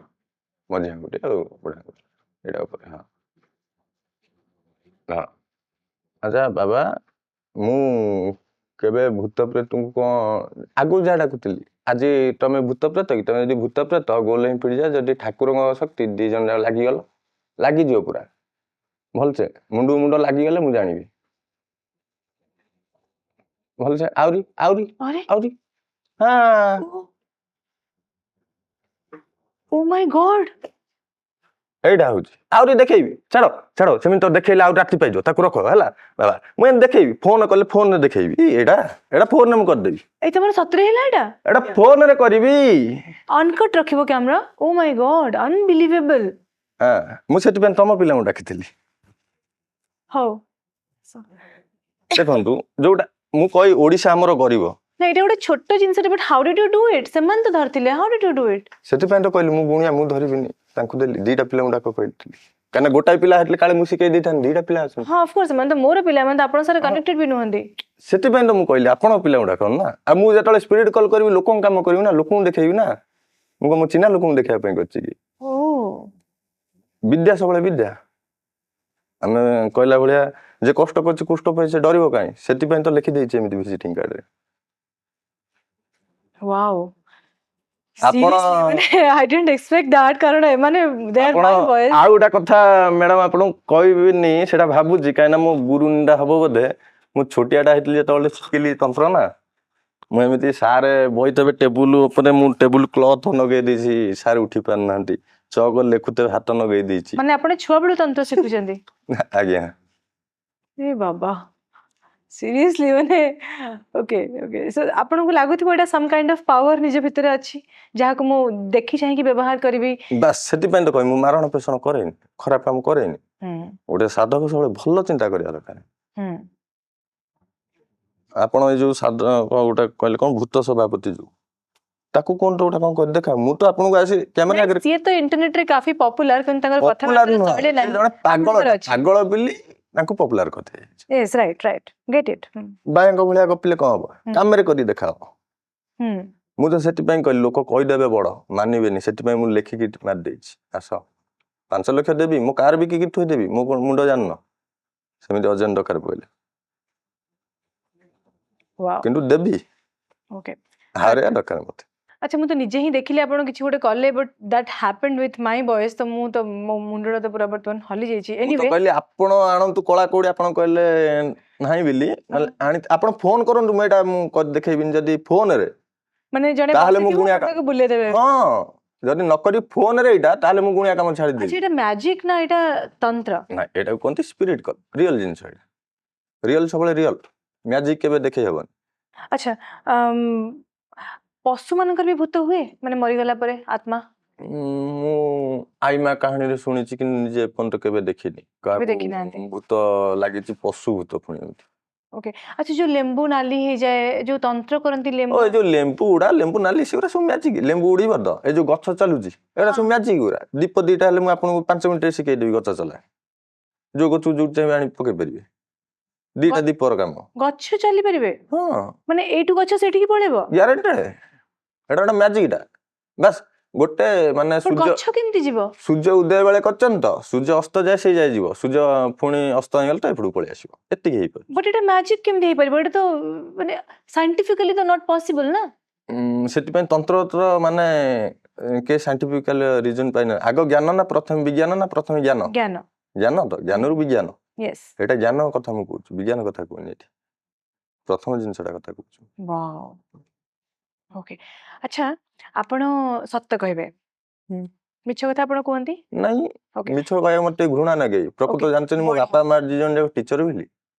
ମଝି ଆଙ୍ଗୁଠି ଆଉ ବୁଢ଼ା ଆଙ୍ଗୁଠି ଏଇଟା ଉପରେ। ହଁ ହଁ, ଆଚ୍ଛା ବାବା, ମୁଁ କେବେ ଭୂତ ପ୍ରେତଙ୍କୁ କଣ ଆଗରୁ ଯାହା ଡାକୁଥିଲି, ଆଜି ତମେ ଭୂତ ପ୍ରେତ କି? ତମେ ଯଦି ଭୂତ ପ୍ରେତ ଗୋଲ ହିଁ ପିଡ଼ିଯାଅ, ଯଦି ଠାକୁରଙ୍କ ଶକ୍ତି 2 ଜଣ ଯାକ ଲାଗିଗଲ, ଲାଗିଯିବ ପୁରା ଭଲସେ, ମୁଣ୍ଡକୁ ମୁଣ୍ଡ ଲାଗିଗଲେ ମୁଁ ଜାଣିବି ଭଲସେ। ଆହୁରି ଆହୁରି ଆରେ ଆହୁରି, ହଁ। ଓ ମାଇ ଗଡ୍। ଏଇଟା ହଉଛି, ଆହୁରି ଦେଖେଇବି, ଛାଡ଼ ଛାଡ଼, ସେମିତି ତ ଦେଖେଇଲେ ଆଉ ରାତି ପାଇଯିବ। ତାକୁ ରଖ, ହେଲା ବାବା, ମୁଁ ଏମିତି ଦେଖେଇବି, ଫୋନ କଲେ ଫୋନରେ ଦେଖେଇବି। ଏଇଟା ଏଇଟା ଫୋନରେ ମୁଁ କରିଦେବି। ଏଇ ତମର ସତରେ ହେଲା ଏଇଟା? ଏଇଟା ଫୋନରେ କରିବି। ଅନକଟ୍ ରଖିବ କ୍ୟାମେରା? ଓ ମାଇ ଗଡ୍, ଅନବିଲିଭେବଲ। ହଁ, ମୁଁ ସେଥିପାଇଁ ତମ ପିଲାଙ୍କୁ ଡାକିଥିଲି। ହଉ। ଦେଖନ୍ତୁ, ଯୋଉଟା ମୁଁ କହି ଓଡ଼ିଶା ଆମର ଗରିବ। ନା, ଏଇଟା ଗୋଟେ ଛୋଟ ଜିନିଷଟେ, but how did you do it? ସେମାନେ ତ ଧରିଥିଲେ, how did you do it? ସେଥିପାଇଁ ତ କହିଲି ମୁଁ ଗୁଣିଆ, ମୁଁ ଧରିବିନି, ତାଙ୍କୁ ଦେଲି 2ଟା ପିଲାଙ୍କୁ ଡାକ କହିଥିଲି, କାହିଁକିନା ଗୋଟାଏ ପିଲା ହେଇଥିଲେ କାଳେ ମୁଁ ଶିଖେଇ ଦେଇଥାନ୍ତି, 2ଟା ପିଲା ଅଛନ୍ତି। ହଁ, ଅଫକୋର୍ସ, ସେମାନେ ତ ମୋର ପିଲା, ମାନେ ତ ଆପଣଙ୍କ ସାଙ୍ଗରେ କନେକ୍ଟେଡ ବି ନୁହନ୍ତି। ସେଥିପାଇଁ ତ ମୁଁ କହିଲି ଆପଣଙ୍କ ପିଲାଙ୍କୁ ଡାକନ୍ତୁ ନା। ଆଉ ମୁଁ ଯେତେବେଳେ ସ୍ପିରିଟ କଲ୍ କରିବି, ଲୋକଙ୍କ କାମ କରିବି ନା, ଲୋକଙ୍କୁ ଦେଖେଇବି ନା, ମୁଁ କଣ ମୋ ଚିହ୍ନା ଲୋକଙ୍କୁ ଦେଖେଇବା ପାଇଁ କରିଛି କି? ଓ। ବିଦ୍ୟା ସବୁବେଳେ ବିଦ୍ୟା। ଆମେ କହିଲା ଭଳିଆ ଯେ କଷ୍ଟ କରିଛି କୁଷ୍ଠ ପାଇ ସେ ଡରିବ କାହିଁ? ସେଥିପାଇଁ ତ ଲେଖିଦେଇଛି ଏମିତି ଭିଜିଟିଂ କାର୍ଡରେ। ୱାଓ। ଆପଣ I didn't expect that, କାରଣ ଏମାନେ ଦେ ଆର୍ ଆପଣ ମାଇ ବଏଜ୍। ଆଉ ଗୋଟେ କଥା ମ୍ୟାଡାମ, ଆପଣଙ୍କୁ କହିବିନି ସେଇଟା ଭାବୁଛି, କାହିଁକିନା ମୋ ଗୁରୁ ନିନ୍ଦା ହବ ବୋଧେ। ମୁଁ ଛୋଟିଆଟା ହେଇଥିଲି ଯେତେବେଳେ ଶିଖିଲି ତନ୍ତ୍ର ନା, ମୁଁ ଏମିତି ସାରେ ବହିଥିବେ ଟେବୁଲ ଉପରେ, ମୁଁ ଟେବୁଲ କ୍ଲଥ ଲଗେଇ ଦେଇଛି, ସାର୍ ଉଠି ପାରୁନାହାନ୍ତି, ଚକ ଲେଖୁଥିବେ ହାତ ଲଗେଇ ଦେଇଛି। ମାନେ ଆପଣ ଛୁଆ ବେଳୁ ତନ୍ତ୍ର ଶିଖୁଛନ୍ତି? ଆଜ୍ଞା। ଏ ବାବା, ସିରିୟସଲି? ମାନେ ଓକେ ଓକେ, ସୋ ଆପଣଙ୍କୁ ଲାଗୁଥିବ ଏଇଟା ସମ୍ କାଇଣ୍ଡ ଅଫ୍ ପାୱାର ନିଜ ଭିତରେ ଅଛି, ଯାହାକୁ ମୁଁ ଦେଖି ଚାହିଁକି ବ୍ୟବହାର କରିବି। ବାସ୍, ସେଥିପାଇଁ ତ କହିବି ମୁଁ ମାରଣ ପେଷଣ କରେନି, ଖରାପ କାମ କରେନି। ଗୋଟେ ସାଧକ ସବୁବେଳେ ଭଲ ଚିନ୍ତା କରିବା ଦରକାର। ଆପଣ ଏଇ ଯୋଉ ସାଧକ ଗୋଟେ କହିଲେ କଣ ଭୂତ ସଭାପତି ଯୋଉ, ତାକୁ କଣ ତ ଗୋଟେ କଣ କରି ଦେଖା। ମୁଁ ତ ଆପଣଙ୍କୁ ଆସି କ୍ୟାମେରା ଆଗରେ ସିଏ ତ ଇଣ୍ଟରନେଟରେ କାଫି ପପୁଲାର, କିନ୍ତୁ ତାଙ୍କର ପପୁଲାର କଥାବାର୍ତ୍ତାର ନୁହଁ, ଶୈଳୀ ସେ ନାହିଁ। ଜଣେ ପାଗଳ। ଆପଣଙ୍କର ଅଛି। ପାଗଳ ବୋଲି ତାଙ୍କୁ ପପୁଲାର କରିଦିଆଯାଇଛି। Yes, right right, get it. ବାୟାଙ୍କ ଭଳିଆ ଗପିଲେ କଣ ହବ? କାମରେ କରି ଦେଖାଅ। ମୁଁ ତ ସେଥିପାଇଁ କହିଲି, ଲୋକ କହିଦେବେ ବଡ, ମାନିବେନି, ସେଥିପାଇଁ ମୁଁ ଲେଖିକି ମାରିଦେଇଛି। ଆସ, 5 ଲକ୍ଷ ଦେବି, ମୁଁ କାର ବିକିକି ଥୋଇଦେବି, ମୁଁ କଣ ମୁଣ୍ଡ ଜାଣିନ? ସେମିତି ଅର୍ଜେଣ୍ଟ ଦରକାର ପଇଲେ ୱାଓ। କିନ୍ତୁ ଦେବି। ଓକେ। ହାରିବା ଦରକାର ମତେ। ଆଚ୍ଛା, ମୁଁ ତ ନିଜେ ହିଁ ଦେଖିଲି ଆପଣ କିଛି ଗୋଟେ କଲେ, but that happened with my boys, ତ ମୁଁ ତ ମୋ ମୁଣ୍ଡଟା ତ ପୁରା ବର୍ତ୍ତମାନ ହଲି ଯାଇଛି। ମୁଁ ତ ଏନିୱେ, କହିଲି ଆପଣ ଆଣନ୍ତୁ କଳା କୋଉଠି, ଆପଣ କହିଲେ ନାହିଁ ବୋଲି। ନହେଲେ ଆଣି ଆପଣ ଫୋନ କରନ୍ତୁ, ମୁଁ ଏଇଟା ମୁଁ କରି ଦେଖେଇବିନି ଯଦି ଫୋନରେ? ମାନେ ଜଣେ ତାହେଲେ ମୁଁ ବସିଥିବ, ଗୁଣିଆ ଆପଣ ତାକୁ ବୁଲେଇ ଦେବେ? ହଁ, ଯଦି ନ କରି ଫୋନରେ ଏଇଟା, ତାହେଲେ ମୁଁ ଗୁଣିଆ କାମ ଛାଡ଼ିଦେବି। ଆଚ୍ଛା, ଏଇଟା ମ୍ୟାଜିକ ନା ଏଇଟା ତନ୍ତ୍ର? ନା, ଏଇଟାକୁ କୁହନ୍ତି ସ୍ପିରିଟ କଲ୍, ରିଅଲ ଜିନିଷ ଏଇଟା। ରିଅଲ ସବୁବେଳେ ରିଅଲ, ମ୍ୟାଜିକ କେବେ ଦେଖେଇ ହବନି। ଆଚ୍ଛା, ପଶୁ ମାନଙ୍କର ବି ଭୂତ ହୁଏ? ମାନେ ମରିଗଲା ପରେ ଆତ୍ମା? ମୁଁ ଆଇମା କାହାଣୀରେ ଶୁଣିଛି, କିନ୍ତୁ ନିଜେ ଏପର୍ଯ୍ୟନ୍ତ କେବେ ଦେଖିନି। କେବେ ଦେଖିନାହାନ୍ତି? କାହାକୁ ଭୂତ ଲାଗିଛି, ପଶୁ ଭୂତ ପୁଣି ଏମିତି। ଆଚ୍ଛା, ଯୋଉ ଲେମ୍ବୁ ନାଲି ହେଇଯାଏ, ଯୋଉ ତନ୍ତ୍ର କରନ୍ତି ଓ ଲେମ୍ବୁ ଏ ଯୋଉ ଲେମ୍ବୁ ଉଡା, ଲେମ୍ବୁ ନାଲି, ସେଗୁରା ସବୁ ମ୍ୟାଜିକ। ଲେମ୍ବୁ ଉଡିବ ତ, ଏ ଯୋଉ ଗଛ ଚାଲୁଛି, ଏଗୁରା ସବୁ ମ୍ୟାଜିକ ଗୁରା। ଦୀପ ଦିଟା ହେଲେ ମୁଁ ଆପଣଙ୍କୁ 5 ମିନିଟରେ ଶିଖେଇଦେବି ଗଛ ଚଲା। ଯୋଉ ଗଛକୁ ଯୋଉଠି ଚାହିଁବେ ଆଣି ପକେଇ ପାରିବେ। ଦିଟା ଦୀପର କାମ। ଗଛ ଚାଲି ପାରିବେ? ହଁ। ମାନେ ଏଇଠୁ ଗଛ ସେଠିକି ପଳେଇବ? ଗ୍ୟାରେଣ୍ଟେଡ। ଏଟା ଗୋଟେ ମ୍ୟାଜିକଟା ବାସ୍। ଗୋଟେ ମାନେ But ସୂର୍ଯ୍ୟ ଗଛ କେମିତି ଯିବ? ସୂର୍ଯ୍ୟ ଉଦୟ ବେଳେ କରିଛନ୍ତି ତ, ସୂର୍ଯ୍ୟ ଅସ୍ତ ଯାଏ ସେଇ ଯାଏ ଯିବ। ସୂର୍ଯ୍ୟ ପୁଣି ଅସ୍ତ ହେଇଗଲେ ତ ଏପଟକୁ ପଳେଇ ଆସିବ। ଏତିକି ହେଇପାରୁଛି। ବଟ୍ ଏଇଟା ମ୍ୟାଜିକ କେମିତି ହେଇପାରିବ? ଏଇଟା ତ ମାନେ ସାଇଣ୍ଟିଫିକାଲି ତ not possible ନା। ସେଥିପାଇଁ ତନ୍ତ୍ର ମାନେ କିଏ ସାଇଣ୍ଟିଫିକାଲ ରିଜନ ପାଇନା। ଆଗ ଜ୍ଞାନ ନା ପ୍ରଥମେ ବିଜ୍ଞାନ ନା ପ୍ରଥମେ ଜ୍ଞାନ? ଜ୍ଞାନ। ଜ୍ଞାନ ତ, ଜ୍ଞାନରୁ ବିଜ୍ଞାନ। ୟେସ୍। ଏଇଟା ଜ୍ଞାନ କଥା ମୁଁ କହୁଛି, ବିଜ୍ଞାନ କଥା କହୁନି। ଏଠି ପ୍ରଥମ ଜିନିଷଟା କଥା କହୁଛି। Wow, okay. ଆଚ୍ଛା, ଆପଣ ସତ କହିବେ, ମିଛ କଥା ଆପଣ କୁହନ୍ତି? ନାଇଁ। ଓକେ। ମିଛ କହିବାକୁ ମତେ ଟିକେ ଘୃଣା ଲାଗେ ପ୍ରକୃତ। Okay, ଜାଣିଛନ୍ତି ମୋ ବଢିଆ। ବାପା ମା ଦି ଜଣ ଯାକ ଟିଚର ବୋଲି।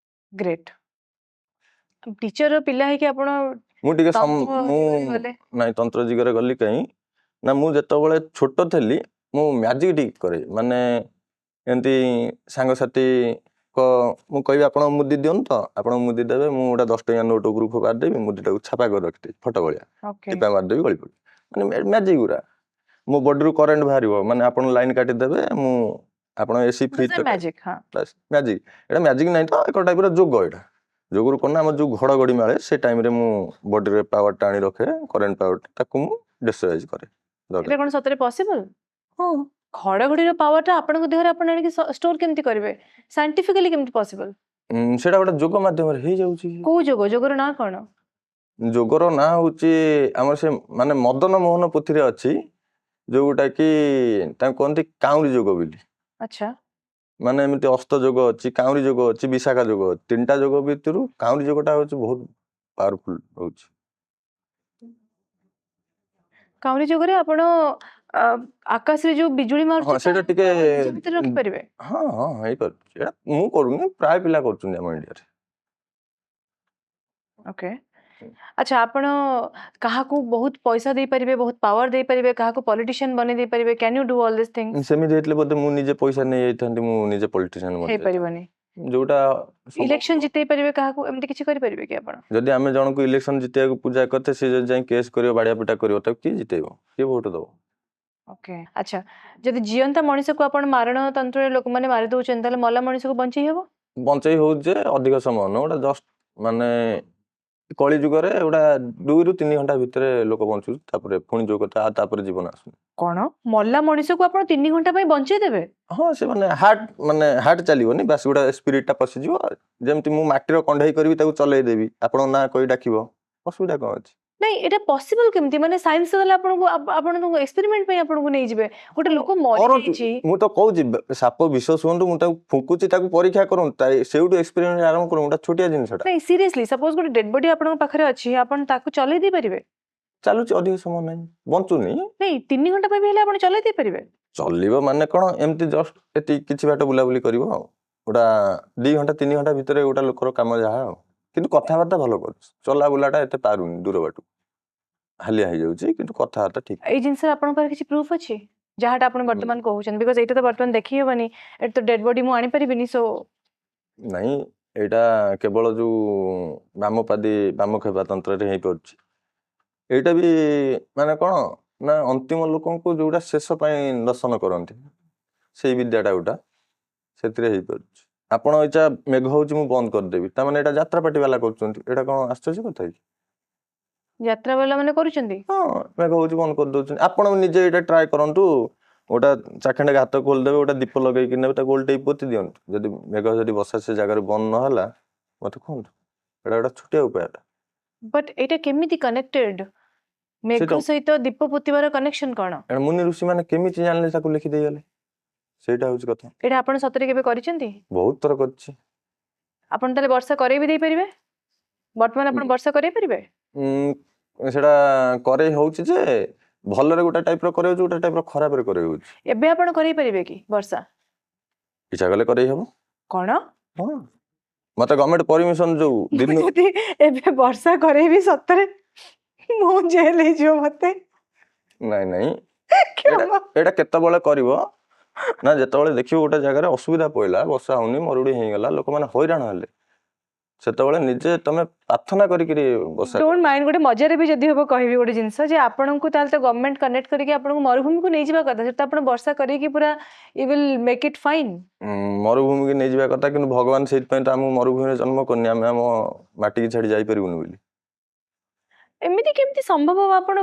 ଗ୍ରେଟ୍। ଟିଚର ପିଲା ହେଇକି ଆପଣ ମୁଁ ଟିକେ ତନ୍ତ୍ର ମୁଁ ଦିଗରେ ଗଲେ? ନାଇଁ, ତନ୍ତ୍ର ଦିଗରେ ଗଲି କାହିଁ ନା, ମୁଁ ଯେତେବେଳେ ଛୋଟ ଥିଲି ମୁଁ ମ୍ୟାଜିକ ଟିକେ କରେ। ମାନେ ଏମିତି ସାଙ୍ଗସାଥିଙ୍କ ମୁଁ କହିବି, ଆପଣ ମୁଦି ଦିଅନ୍ତୁ ତ, ଆପଣ ମୁଦି ଦେବେ, ମୁଁ ଗୋଟେ 10 ଟଙ୍କିଆ ନୋଟ ଉପରକୁ ଫୋପାଡ଼ି ଦେବି, ମୁଦିଟାକୁ ଛାପା କରି ରଖିଦେବି ଫଟୋ ଭଳିଆ, ଟିପା ମାରିଦେବି, ଗଳି ପଡ଼ିବି। ମାନେ ମ୍ୟାଜିକ ଗୁରା। ମୋ ବଡିରୁ କରେଣ୍ଟ ବାହାରିବ, ମାନେ ଆପଣ ଲାଇନ କାଟିଦେବେ, ମୁଁ ଆପଣ ଏସି ଫ୍ରିଜ। ମ୍ୟାଜିକ, ହଁ। ବାସ୍, ମ୍ୟାଜିକ। ଏଇଟା ମ୍ୟାଜିକ ନାହିଁ ତ, ଏକ ଟାଇପର ଯୋଗ। ଏଇଟା ଯୋଗରୁ କଣ ନା, ଆମର ଯୋଉ ଘଡ଼ଘଡ଼ି ମାରେ, ସେ ଟାଇମରେ ମୁଁ ବଡିରେ ପାୱାରଟା ଆଣି ରଖେ, କରେଣ୍ଟ ପାୱାରଟା, ତାକୁ ମୁଁ ଡିସଚାର୍ଜ କରେ ଦରକାର। ଏଇଟା କଣ ସତରେ ପସିବଲ? ହଁ। ଘଡଘଡିର ପାୱାରଟା ଆପଣଙ୍କ ଦେହରେ ଆପଣ ଆଣିକି ଷ୍ଟୋର କେମିତି କରିବେ? ସାଇଣ୍ଟିଫିକାଲି କେମିତି ପସିବଲ? ସେଇଟା ଗୋଟେ ଯୋଗ ମାଧ୍ୟମରେ ହେଇଯାଉଛି। କୋଉ ଯୋଗ? ଯୋଗର ନାଁ କଣ? ଯୋଗର ନାଁ ହଉଛି ଆମର ସେ ମାନେ ମଦନ ମୋହନ ପୋଥିରେ ଅଛି, ଯୋଉଟା କି ତାଙ୍କୁ କୁହନ୍ତି କାଉଁରୀ ଯୋଗ ବୋଲି। ମାନେ ଏମିତି ଅସ୍ତ ଯୋଗ ଅଛି, କାଉଁରୀ ଯୋଗ ଅଛି, ବିଶାଖା ଯୋଗ ଅଛି। ତିନିଟା ଯୋଗ ଭିତରୁ କାଉଁରୀ ଯୋଗଟା ହଉଛି ବହୁତ ପାୱାରଫୁଲ ରହୁଛି। କାଉଁରୀ ଯୋଗରେ ଆପଣ ଆକାଶରେ ଯୋଉ ବିଜୁଳି ମାରୁଛି, ହଁ, ସେଇଟା ତାର ଟିକେ power ନିଜ ଭିତରେ ରଖିପାରିବେ? ହଁ, ହେଇପାରୁଛି। ଏଇଟା ମୁଁ କରୁନି, ପ୍ରାୟ ପିଲା କରୁଛନ୍ତି ଆମ ଇଣ୍ଡିଆରେ। ଓକେ। ଆଚ୍ଛା, ଆପଣ କାହାକୁ ବହୁତ ପଇସା ଦେଇପାରିବେ, ବହୁତ ପାୱାର ଦେଇପାରିବେ, କାହାକୁ ପଲିଟିସିଆନ ବନେଇ ଦେଇପାରିବେ? Can you do all this things? ସେମିତି ହେଇଥିଲେ ବୋଧେ ମୁଁ ନିଜେ ପଇସା ନେଇଯାଇଥାନ୍ତି, ମୁଁ ନିଜେ ପଲିଟିସିଆନ। ହେଇପାରିବନି। ଯୋଉଟା ଇଲେକ୍ସନ ଜିତେଇ ପାରିବେ କାହାକୁ, ଏମିତି କିଛି କରିପାରିବେ କି ଆପଣ? ଯଦି ଆମେ ଜଣକୁ ଇଲେକ୍ସନ ଜିତେଇବାକୁ ପୂଜା କରିଛେ, ସେ ଯଦି ଯାଇ କେସ୍ କରିବ, ବାଡିଆ ପିଟା କରିବ, ତାକୁ କିଏ ଜିତେଇବ? କିଏ ଭୋଟ ଦବ? ଓକେ। ଆଚ୍ଛା, ଯଦି ଜିଅନ୍ତା ମଣିଷକୁ ଆପଣ ମାରଣ ତନ୍ତ୍ରରେ ଲୋକମାନେ ମାରି ଦଉଛନ୍ତି, ତାହେଲେ ମଲା ମଣିଷକୁ ବଞ୍ଚେଇ ହବ? ବଞ୍ଚେଇ ହଉଛି ଯେ ଅଧିକ ସମୟ ନୁହଁ। ଗୋଟେ ଜଷ୍ଟ ମାନେ କଳି ଯୁଗରେ ଗୋଟା 2ରୁ 3 ଘଣ୍ଟା ଭିତରେ ଲୋକ ବଞ୍ଚୁଛି। ତାପରେ ପୁଣି ଯୋଉ କଥା, ଆଉ ତାପରେ ଜୀବନ ଆସୁନି। କଣ, ମଲା ମଣିଷକୁ ଆପଣ 3 ଘଣ୍ଟା ପାଇଁ ବଞ୍ଚେଇ ଦେବେ? ହଁ, ସେ ମାନେ ହାର୍ଟ, ମାନେ ହାର୍ଟ ଚାଲିବନି, ବାସ୍ ଗୋଟେ ସ୍ପିରିଟ ଟା ପଶିଯିବ। ଯେମିତି ମୁଁ ମାଟିର କଣ୍ଢେଇ କରିବି, ତାକୁ ଚଲେଇ ଦେବି, ଆପଣଙ୍କ ନାଁ କହି ଡାକିବ, ଅସୁବିଧା କଣ ଅଛି? ନାଇଁ, ଏଇଟା ପସିବଲ କେମିତି? ମାନେ ସାଇନ୍ସ ଦେଲେ ଆପଣଙ୍କୁ, ଆପଣଙ୍କୁ ଏକ୍ସପେରିମେଣ୍ଟ ପାଇଁ ଆପଣଙ୍କୁ ନେଇଯିବେ। ଗୋଟେ ଲୋକ କରନ୍ତୁ। ମରିଯାଇଛି। ମୁଁ ତ କହୁଛି, ସାପ ବିଷ ଶୁଅନ୍ତୁ, ମୁଁ ତାକୁ ଫୁଙ୍କୁଛି, ତାକୁ ପରୀକ୍ଷା କରନ୍ତୁ, ସେଇଠୁ ଏକ୍ସପେରିମେଣ୍ଟ ଆରମ୍ଭ କରନ୍ତୁ। ଗୋଟେ ଛୋଟିଆ ଜିନିଷଟା। ନାଇଁ, ସିରିୟସଲି, ସପୋଜ ଗୋଟେ ଡେଡ୍ ବଡି ଆପଣଙ୍କ ପାଖରେ ଅଛି, ଆପଣ ତାକୁ ଚଲେଇ ଦେଇପାରିବେ? ଚାଲୁଛି, ଅଧିକ ସମୟ ନାହିଁ, ବଞ୍ଚୁନି। ନାଇଁ, 3 ଘଣ୍ଟା ପାଇଁ ବି ହେଲେ ଆପଣ ଚଲେଇ ଦେଇପାରିବେ? ଚଲିବ ମାନେ କଣ, ଏମିତି ଜଷ୍ଟ ଏତିକି କିଛି ବାଟ ବୁଲାବୁଲି କରିବ, ଆଉ ଗୋଟା 2 ଘଣ୍ଟା 3 ଘଣ୍ଟା ଭିତରେ ଗୋଟେ ଲୋକର କାମ ଯାହା, ଆଉ କିନ୍ତୁ କଥାବାର୍ତ୍ତା ଭଲ କରୁଛି। ଚଲା ବୁଲାଟା ଏତେ ପାରୁନି, ଦୂର ବାଟକୁ ହାଲିଆ ହେଇଯାଉଛି, କିନ୍ତୁ କଥାବାର୍ତ୍ତା ଠିକ। ଏଇ ଜିନିଷରେ ଆପଣଙ୍କ ପାଖରେ କିଛି ପ୍ରୁଫ୍ ଅଛି, ଯାହାଟା ଆପଣ ବର୍ତ୍ତମାନ କହୁଛନ୍ତି? Because ଏଇଟା ତ ବର୍ତ୍ତମାନ ଦେଖି ହବନି, ଏଠି ତ ଡେଡ୍ ବଡି ମୁଁ ଆଣିପାରିବିନି, ସୋ ନାଇଁ, ଏଇଟା କେବଳ ଯୋଉ ବାମପାଦି ବାମକ୍ଷେପା ତନ୍ତ୍ରରେ ହେଇପାରୁଛି। ଏଇଟା ବି ମାନେ କଣ ନା, ଅନ୍ତିମ ଲୋକଙ୍କୁ ଯୋଉଟା ଶେଷ ପାଇଁ ଦର୍ଶନ କରନ୍ତି, ସେଇ ବିଦ୍ୟାଟା ଗୋଟା ସେଥିରେ ହେଇପାରୁଛି। ଆପଣ ଏଇଟା ମେଘ ହଉଛି, ମୁଁ ବନ୍ଦ କରିଦେବି, ତାମାନେ ଏଇଟା ଯାତ୍ରା ପାର୍ଟି ବାଲା କରୁଛନ୍ତି, ଏଇଟା କଣ ଆଶ୍ଚର୍ଯ୍ୟ କଥା କି? ଯାତ୍ରା ବାଲା ମାନେ କରୁଛନ୍ତି? ହଁ, ମେଘ ହଉଛି, ବନ୍ଦ କରିଦଉଛନ୍ତି। ଆପଣ ନିଜେ ଏଇଟା ଟ୍ରାଏ କରନ୍ତୁ। ଗୋଟା ଚାଖେଣ୍ଡେ ଗାତ ଖୋଲିଦେବେ, ଗୋଟେ ଦୀପ ଲଗେଇକି ନେବେ, ତାକୁ ଓଲଟେଇ ପୋତି ଦିଅନ୍ତୁ। ଯଦି ମେଘ, ଯଦି ବର୍ଷା ସେ ଜାଗାରେ ବନ୍ଦ ନହେଲା, ମତେ କୁହନ୍ତୁ। ଏଇଟା ଗୋଟେ ଛୋଟିଆ ଉପାୟଟା। ବଟ୍ ଏଇଟା କେମିତି କନେକ୍ଟେଡ, ମେଘ ସହିତ ଦୀପ ପୋତିବାର କନେକ୍ସନ କଣ? ଏଇଟା ମୁନି ଋଷି ମାନେ କେମିତି ଜାଣିଲେ, ତାକୁ ଲେଖି ଦେଇଗଲେ, ସେଇଟା ହଉଛି କଥା। ଏଇଟା ଆପଣ ସତରେ କେବେ କରିଛନ୍ତି? ବହୁତ ଥର କରିଛି। ଆପଣ ତାହେଲେ ବର୍ଷା କରେଇ ବି ଦେଇପାରିବେ? ବର୍ତ୍ତମାନ ଆପଣ ବର୍ଷା କରେଇ ପାରିବେ? ସେଟା କରେଇ ହଉଛି ଯେ, ଭଲରେ ଗୋଟେ ଟାଇପ ର କରେଇ ହଉଛି, ଗୋଟେ ଟାଇପ ର ଖରାପରେ କରେଇ ହଉଛି। ଏବେ ଆପଣ କରେଇ ପାରିବେ କି ବର୍ଷା? ଇଚ୍ଛା କଲେ କରେଇ ହବ। କଣ? ହଁ, ମତେ ଗଭର୍ଣ୍ଣମେଣ୍ଟ ପରମିଶନ ଯୋଉ ମୁଁ ଦିନ ଯଦି ଏବେ ବର୍ଷା କରେଇବି, ସତରେ ମୁଁ ଜେଲ ହେଇଯିବ ମତେ। ନାଇଁ ନାଇଁ, କ୍ଷମା। ଏଇଟା କେତେବେଳେ କରିବ ନା, ଯେତେବେଳେ ଦେଖିବ ଗୋଟେ ଜାଗାରେ ଅସୁବିଧା ପଇଲା, ବର୍ଷା ହଉନି, ମରୁଡ଼ି ହେଇଗଲା, ଲୋକମାନେ ହଇରାଣ ହେଲେ, ସେତେବେଳେ ନିଜେ ତମେ ପ୍ରାର୍ଥନା କରିକିରି ବର୍ଷା। Don't mind, ଗୋଟେ ମଜାରେ ବି ଯଦି ହବ କହିବି ଗୋଟେ ଜିନିଷ ଯେ ଆପଣଙ୍କୁ ତାହେଲେ ତ ଗଭର୍ଣ୍ଣମେଣ୍ଟ କନେକ୍ଟ କରିକି ଆପଣଙ୍କୁ ମରୁଭୂମିକୁ ନେଇଯିବା କଥା। ସେଠି ତ ଆପଣ ବର୍ଷା କରିକି ପୁରା you will make it fine. ମରୁଭୂମିକି ନେଇଯିବା କଥା, କିନ୍ତୁ ଭଗବାନ ସେଇଥିପାଇଁ ତ ଆମକୁ ମରୁଭୂମିରେ ଜନ୍ମ କରିନି, ଆମେ ଆମ ମାଟିକି ଛାଡି ଯାଇପାରିବୁନି ବୋଲି। ଏମିତି କେମିତି ସମ୍ଭବ ହବ? ଆପଣ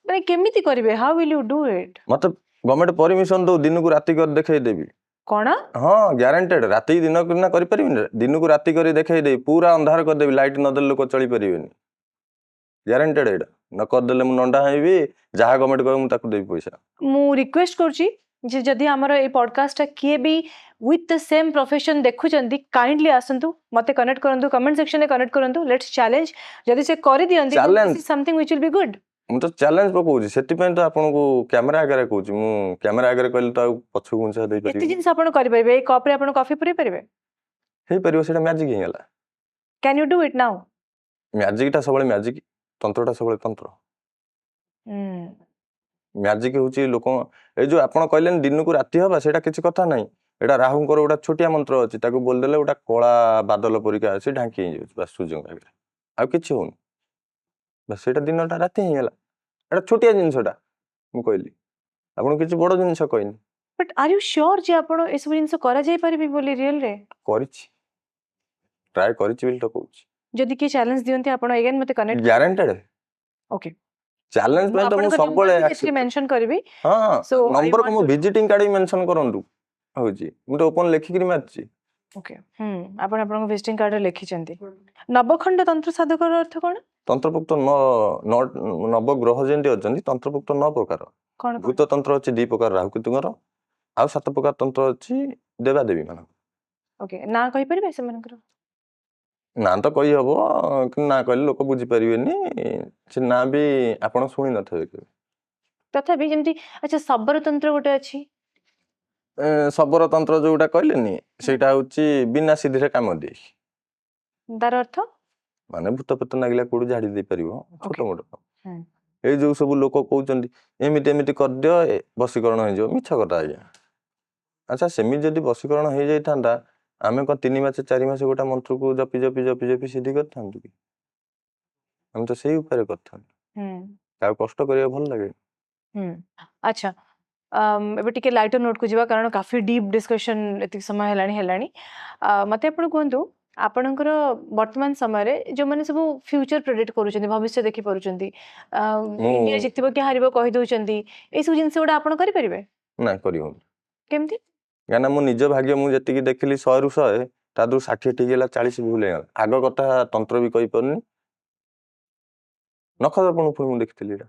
ମାନେ କେମିତି କରିବେ? How will you do it? ମତେ ଗଭର୍ଣ୍ଣମେଣ୍ଟ ପରମିଶନ ଦଉ, ଦିନକୁ ରାତି କରି ଦେଖେଇଦେବି। କଣ? ହଁ, ଗ୍ୟାରେଣ୍ଟେଡ। ରାତି ଦିନ ନା କରିପାରିବିନି, ଦିନକୁ ରାତି କରି ଦେଖେଇଦେବି, ପୁରା ଅନ୍ଧାର କରିଦେବି, ଲାଇଟ୍ ନଦେଲେ ଲୋକ ଚଳିପାରିବେନି। ଗ୍ୟାରେଣ୍ଟେଡ। ଏଇଟା ନ କରିଦେଲେ ମୁଁ ନଣ୍ଡା ହେବି। ଯାହା ଗଭର୍ଣ୍ଣମେଣ୍ଟ କହିବ ମୁଁ ତାକୁ ଦେବି ପଇସା। ମୁଁ ରିକ୍ୱେଷ୍ଟ କରୁଛି ଯେ ଯଦି ଆମର ଏଇ ପଡକାଷ୍ଟଟା କିଏ ବି ୱିଥ୍ the same profession ଦେଖୁଛନ୍ତି, କାଇଣ୍ଡଲି ଆସନ୍ତୁ, ମତେ କନେକ୍ଟ କରନ୍ତୁ, କମେଣ୍ଟ ସେକ୍ସନରେ କନେକ୍ଟ କରନ୍ତୁ। Let's challenge. ଯଦି ସେ କରିଦିଅନ୍ତି, Challenge. Something which will be good. ମୁଁ ତ ଚ୍ୟାଲେଞ୍ଜ ପକଉଛି, ସେଥିପାଇଁ ତ ଆପଣଙ୍କୁ କ୍ୟାମେରା ଆଗରେ କହୁଛି। ମୁଁ କ୍ୟାମେରା ଆଗରେ କହିଲେ ତ ଆଉ ପଛକୁ ଘୁଞ୍ଚା ଏତେ ଦେଇପାରିବି? ଜିନିଷ ଆପଣ କରିପାରିବେ? ଏଇ କପରେ ଆପଣ କଫି ପୁରେଇ ପାରିବେ? ହେଇପାରିବ, ସେଇଟା ମ୍ୟାଜିକ ହେଇଗଲା। Can you do it now? ମ୍ୟାଜିକଟା ସବୁବେଳେ ମ୍ୟାଜିକ, ତନ୍ତ୍ରଟା ସବୁବେଳେ ତନ୍ତ୍ର। ମ୍ୟାଜିକ ହଉଛି ଲୋକ ଏଇ ଯୋଉ ଆପଣ କହିଲେନି ଦିନକୁ ରାତି ହବା, ସେଇଟା କିଛି କଥା ନାହିଁ। ଏଇଟା ରାହୁଙ୍କର ଗୋଟେ ଛୋଟିଆ ମନ୍ତ୍ର ଅଛି, ତାକୁ ବୋଲିଦେଲେ ଗୋଟେ କଳା ବାଦଲ ପରିକା ଆସି ଢାଙ୍କି ହେଇଯାଉଛି ବାସ୍ ସୂର୍ଯ୍ୟଙ୍କ ଆଗରେ, ଆଉ କିଛି ହଉନି। ବାସ୍, ସେଇଟା ଦିନଟା ରାତି ହେଇଗଲା। ଏଇଟା ଛୋଟିଆ ଜିନିଷଟା ମୁଁ କହିଲି ଆପଣଙ୍କୁ, କିଛି ବଡ ଜିନିଷ କହିନି। But are you sure ଯେ ଆପଣ ଏସବୁ ଜିନିଷ କରାଯାଇ ପାରିବେ ବୋଲି ରିଏଲରେ? କରିଛି, ଟ୍ରାଏ କରିଛି ବୋଲି ତ କହୁଛି। ଯଦି କିଏ ଚ୍ୟାଲେଞ୍ଜ ଦିଅନ୍ତି, ଆପଣ ଏଗେନ୍ ମତେ କନେକ୍ଟ ଗ୍ୟାରେଣ୍ଟେଡ। ଓକେ। ଚ୍ୟାଲେଞ୍ଜ ପାଇଁ ତ ମୁଁ ସବୁବେଳେ ଏଥିରେ ମେନସନ କରିବି। ହଁ। So, I number want ମୋ ଭିଜିଟିଂ କାର୍ଡ ବି ମେନସନ କରନ୍ତୁ। ହଉଛି, ମୁଁ ତ ଓପନ ଲେଖିକିରି ମାରିଛି। ଓକେ, ଆପଣ ଆପଣଙ୍କ ଭିଜିଟିଂ କାର୍ଡରେ ଲେଖିଛନ୍ତି। ନବଖଣ୍ଡ ତନ୍ତ୍ର ସାଧକର ଅର୍ଥ କଣ? ତନ୍ତ୍ରପୁକ୍ତ ନଅ ନବ ଗ୍ରହ ଯେମିତି ଅଛନ୍ତି, ତନ୍ତ୍ରପୁକ୍ତ 9 ପ୍ରକାର। କଣ କଣ? ଭୂତ ତନ୍ତ୍ର ଅଛି 2 ପ୍ରକାର ରାହୁକେତୁଙ୍କର, ଆଉ 7 ପ୍ରକାର ତନ୍ତ୍ର ଅଛି ଦେବାଦେବୀ ମାନଙ୍କ। ଓକେ, ନାଁ କହିପାରିବେ ସେମାନଙ୍କର? ନାଁ ତ କହିହବ, କିନ୍ତୁ ନାଁ କହିଲେ ଲୋକ ବୁଝିପାରିବେନି। ସେ ନାଁ ବି ଆପଣ ଶୁଣି ନଥିବେ କେବେ। ତଥାପି ଯେମିତି, ଆଚ୍ଛା, ଶବର ତନ୍ତ୍ର ଗୋଟେ ଅଛି। ଶବର ତନ୍ତ୍ର ଯୋଉଟା କହିଲେନି, ସେଇଟା ହଉଛି ବିନା ସିଦ୍ଧିରେ କାମ ଦିଏ। ତାର ଅର୍ଥ? ମାନେ ଭୂତ ପ୍ରେତ ନାଗିଲା କୋଉଠି ଝାଡି ଦେଇପାରିବ, ଛୋଟ ମୋଟ କାମ। ଏଇ ଯୋଉ ସବୁ ଲୋକ କହୁଛନ୍ତି ଏମିତି ଏମିତି କରିଦିଅ, ବଶୀକରଣ ହେଇଯିବ, ମିଛ କଥା ଆଜ୍ଞା। ଆଚ୍ଛା, ସେମିତି ଯଦି ବଶୀକରଣ ହେଇଯାଇଥାନ୍ତା, ଆମେ କଣ 3 ମାସ 4 ମାସ ଗୋଟେ ମନ୍ତ୍ରକୁ ଜପି ଜପି ଜପି ଜପି ସିଦ୍ଧି କରିଥାନ୍ତୁ କି? ଆମେ ତ ସେଇ ଉପାୟରେ କରିଥାନ୍ତୁ। କାହାକୁ କଷ୍ଟ କରିବାକୁ ଭଲ ଲାଗେ? ଆଚ୍ଛା, ଏବେ ଟିକେ ଲାଇଟର ନୋଟକୁ ଯିବା, କାରଣ କାଫି ଡିପ୍ ଡିସ୍କସନ୍ ଏତିକି ସମୟ ହେଲାଣି। ମତେ ଆପଣ କୁହନ୍ତୁ, ଆପଣଙ୍କର ବର୍ତ୍ତମାନ ସମୟରେ ଯୋଉମାନେ ସବୁ ଫ୍ୟୁଚର ପ୍ରେଡିକ୍ଟ କରୁଛନ୍ତି, ଭବିଷ୍ୟ ଦେଖିପାରୁଛନ୍ତି, ଇଣ୍ଡିଆ ଜିତିବ କି ହାରିବ କହିଦଉଛନ୍ତି, ଏଇସବୁ ଜିନିଷ ଗୁଡା ଆପଣ କରିପାରିବେ? ନା, କରିହଉନି। କେମିତି? କାହିଁକିନା ମୁଁ ନିଜ ଭାଗ୍ୟ ମୁଁ ଯେତିକି ଦେଖିଲି 100ରୁ 100, ତା ଦେହରୁ 60 ଠିକ ହେଲା, 40 ଭୁଲ ହେଇଗଲା। ଆଗ କଥା ତନ୍ତ୍ର ବି କହିପାରୁନି, ନଖ ଦର୍ପଣ ପୁଣି ମୁଁ ଦେଖିଥିଲି ଏଇଟା।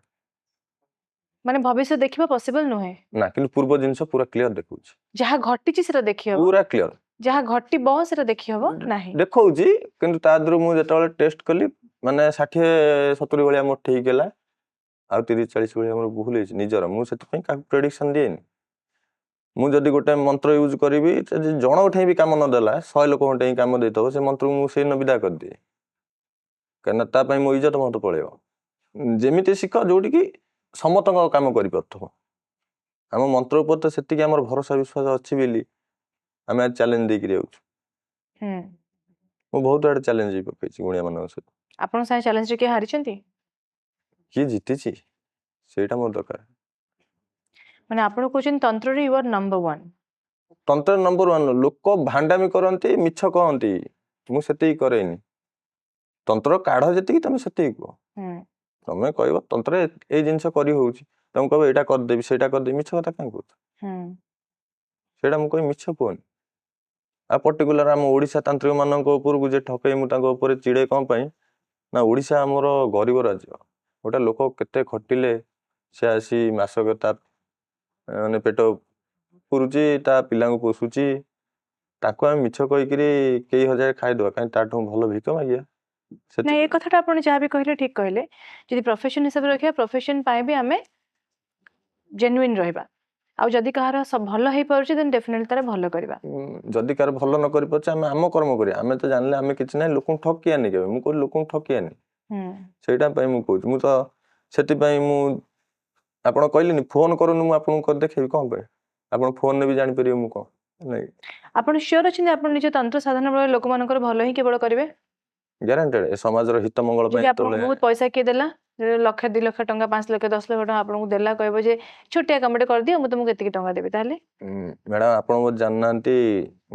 ମାନେ ଭବିଷ୍ୟ ଦେଖିବା ପସିବଲ ନୁହେଁ? ନା, କିନ୍ତୁ ପୂର୍ବ ଜିନିଷ ପୁରା କ୍ଲିୟର ଦେଖଉଛି। ଯାହା ଘଟିଛି ସେଟା ଦେଖିହବ? ପୁରା କ୍ଲିୟର। ଯାହା ଘଟିବ ସେଟା ଦେଖିହବ ନାହିଁ? ଦେଖଉଛି, କିନ୍ତୁ ତା ଦେହରୁ ମୁଁ ଯେତେବେଳେ ଟେଷ୍ଟ କଲି, ମାନେ 60-70 ଭଳିଆ ମୋର ଠିକ ହେଲା, ଆଉ 30-40 ଭଳିଆ ମୋର ଭୁଲ ହେଇଛି ନିଜର। ମୁଁ ସେଥିପାଇଁ କାହାକୁ ପ୍ରେଡିକ୍ସନ ଦିଏନି। ମୁଁ ଯଦି ଗୋଟେ ମନ୍ତ୍ର ୟୁଜ୍ କରିବି, ଯଦି ଜଣଙ୍କ ଠେଇଁ ବି କାମ ନଦେଲା, 100 ଲୋକଙ୍କ ଠେଇଁ କାମ ଦେଇଥିବ, ସେ ମନ୍ତ୍ରକୁ ମୁଁ ସେଇଦିନ ବିଦା କରିଦିଏ। କାହିଁକିନା ତା ପାଇଁ ମୋ ଇଜ୍ଜତ ମତେ ପଳେଇବ। ଯେମିତି ଶିଖ ଯୋଉଠିକି ସମସ୍ତଙ୍କ କାମ କରିପାରୁଥିବ। ଆମ ମନ୍ତ୍ର ଉପରେ ତ ସେତିକି ଆମର ଭରସା ବିଶ୍ୱାସ ଅଛି ବୋଲି ଆମେ ଆଜି ଚ୍ୟାଲେଞ୍ଜ ଦେଇକିରି ଯାଉଛୁ। ମୁଁ ବହୁତ ଆଡେ ଚ୍ୟାଲେଞ୍ଜ ବି ପକେଇଛି ଗୁଣିଆ ମାନଙ୍କ ସହିତ। ଆପଣଙ୍କ ସାଙ୍ଗେ ଚ୍ୟାଲେଞ୍ଜରେ କିଏ ହାରିଛନ୍ତି? କିଏ ଜିତିଛି ସେଇଟା ମୋର ଦରକାର। ମାନେ ଆପଣ କହୁଛନ୍ତି ତନ୍ତ୍ରରେ you R number 1? ତନ୍ତ୍ର ନମ୍ବର 1। ଲୋକ ଭାଣ୍ଡାମି କରନ୍ତି, ମିଛ କହନ୍ତି, ମୁଁ ସେତିକି କରେନି। ତନ୍ତ୍ର କାଢ ଯେତିକି, ତମେ ସେତିକି କୁହ। ତମେ କହିବ ତନ୍ତ୍ର ଏଇ ଜିନିଷ କରି ହଉଛି, ତମେ କହିବ ଏଇଟା କରିଦେବି, ସେଇଟା କରିଦେବି, ମିଛ କଥା କାହିଁ କହୁଛ? ସେଇଟା ମୁଁ କହିବି, ମିଛ କୁହନି। ଆଉ ପର୍ଟିକୁଲାର ଆମ ଓଡ଼ିଶା ତାନ୍ତ୍ରିକ ମାନଙ୍କ ଉପରକୁ ଯେ ଠକେଇ, ମୁଁ ତାଙ୍କ ଉପରେ ଚିଡ଼େ କଣ ପାଇଁ ନା, ଓଡ଼ିଶା ଆମର ଗରିବ ରାଜ୍ୟ। ଗୋଟେ ଲୋକ କେତେ ଖଟିଲେ ସେ ଆସି ମାସକ ତା ମାନେ ପେଟ ପୁରୁଛି, ତା ପିଲାଙ୍କୁ ପୋଷୁଛି, ତାକୁ ଆମେ ମିଛ କହିକିରି କେଇ ହଜାର ଖାଇଦବା, କାହିଁ ତାଠୁ ଭଲ ଭିକ ମାଗିବା। ନାଇଁ, ଏ କଥାଟା ଆପଣ ଯାହା ବି କହିଲେ ଠିକ କହିଲେ। ଯଦି ପ୍ରଫେସନ ହିସାବରେ ରଖିବା, ପ୍ରଫେସନ ପାଇଁ ବି ଆମେ ଜେନୁଇନ ରହିବା, ଆଉ ଯଦି କାହାର ଭଲ ହେଇପାରୁଛି, ଦେନ୍ ଡେଫିନେଟଲି ତାର ଭଲ କରିବା। ଯଦି କାହାର ଭଲ ନ କରିପାରୁଛେ, ଆମେ ଆମ କର୍ମ କରିବା। ଆମେ ତ ଜାଣିଲେ ଆମେ କିଛି ନାହିଁ, ଲୋକଙ୍କୁ ଠକିଆନି କେବେ। ମୁଁ କହୁଛି ଲୋକଙ୍କୁ ଠକିଆନି, ସେଇଟା ପାଇଁ ମୁଁ କହୁଛି। ମୁଁ ତ ସେଥିପାଇଁ ମୁଁ ଆପଣ କହିଲେନି ଫୋନ କରନ୍ତୁ, ମୁଁ ଆପଣଙ୍କୁ କରି ଦେଖେଇବି। କଣ ପାଇଁ? ଆପଣ ଫୋନରେ ବି ଜାଣିପାରିବେ ମୁଁ କଣ ନାଇଁ। ଆପଣ ସିଓର ଅଛନ୍ତି ଆପଣ ନିଜ ତନ୍ତ୍ର ସାଧନା ବଳରେ ଲୋକମାନଙ୍କର ଭଲ ହିଁ କେବଳ କରିବେ? ଗ୍ୟାରେଣ୍ଟେଡ, ଏ ସମାଜର ହିତ ମଙ୍ଗଳ ପାଇଁ। ଯଦି ଆପଣଙ୍କୁ ଯେତେବେଳେ ବହୁତ ପଇସା କିଏ ଦେଲା, ଲକ୍ଷ 2 ଲକ୍ଷ ଟଙ୍କା, 5 ଲକ୍ଷ, 10 ଲକ୍ଷ ଟଙ୍କା ଆପଣଙ୍କୁ ଦେଲା, କହିବ ଯେ ଛୋଟିଆ କାମଟେ କରିଦିଅ, ମୁଁ ତମକୁ ଏତିକି ଟଙ୍କା ଦେବି, ତାହେଲେ? ମ୍ୟାଡ଼ାମ, ଆପଣ ବୋଧେ ଜାଣିନାହାନ୍ତି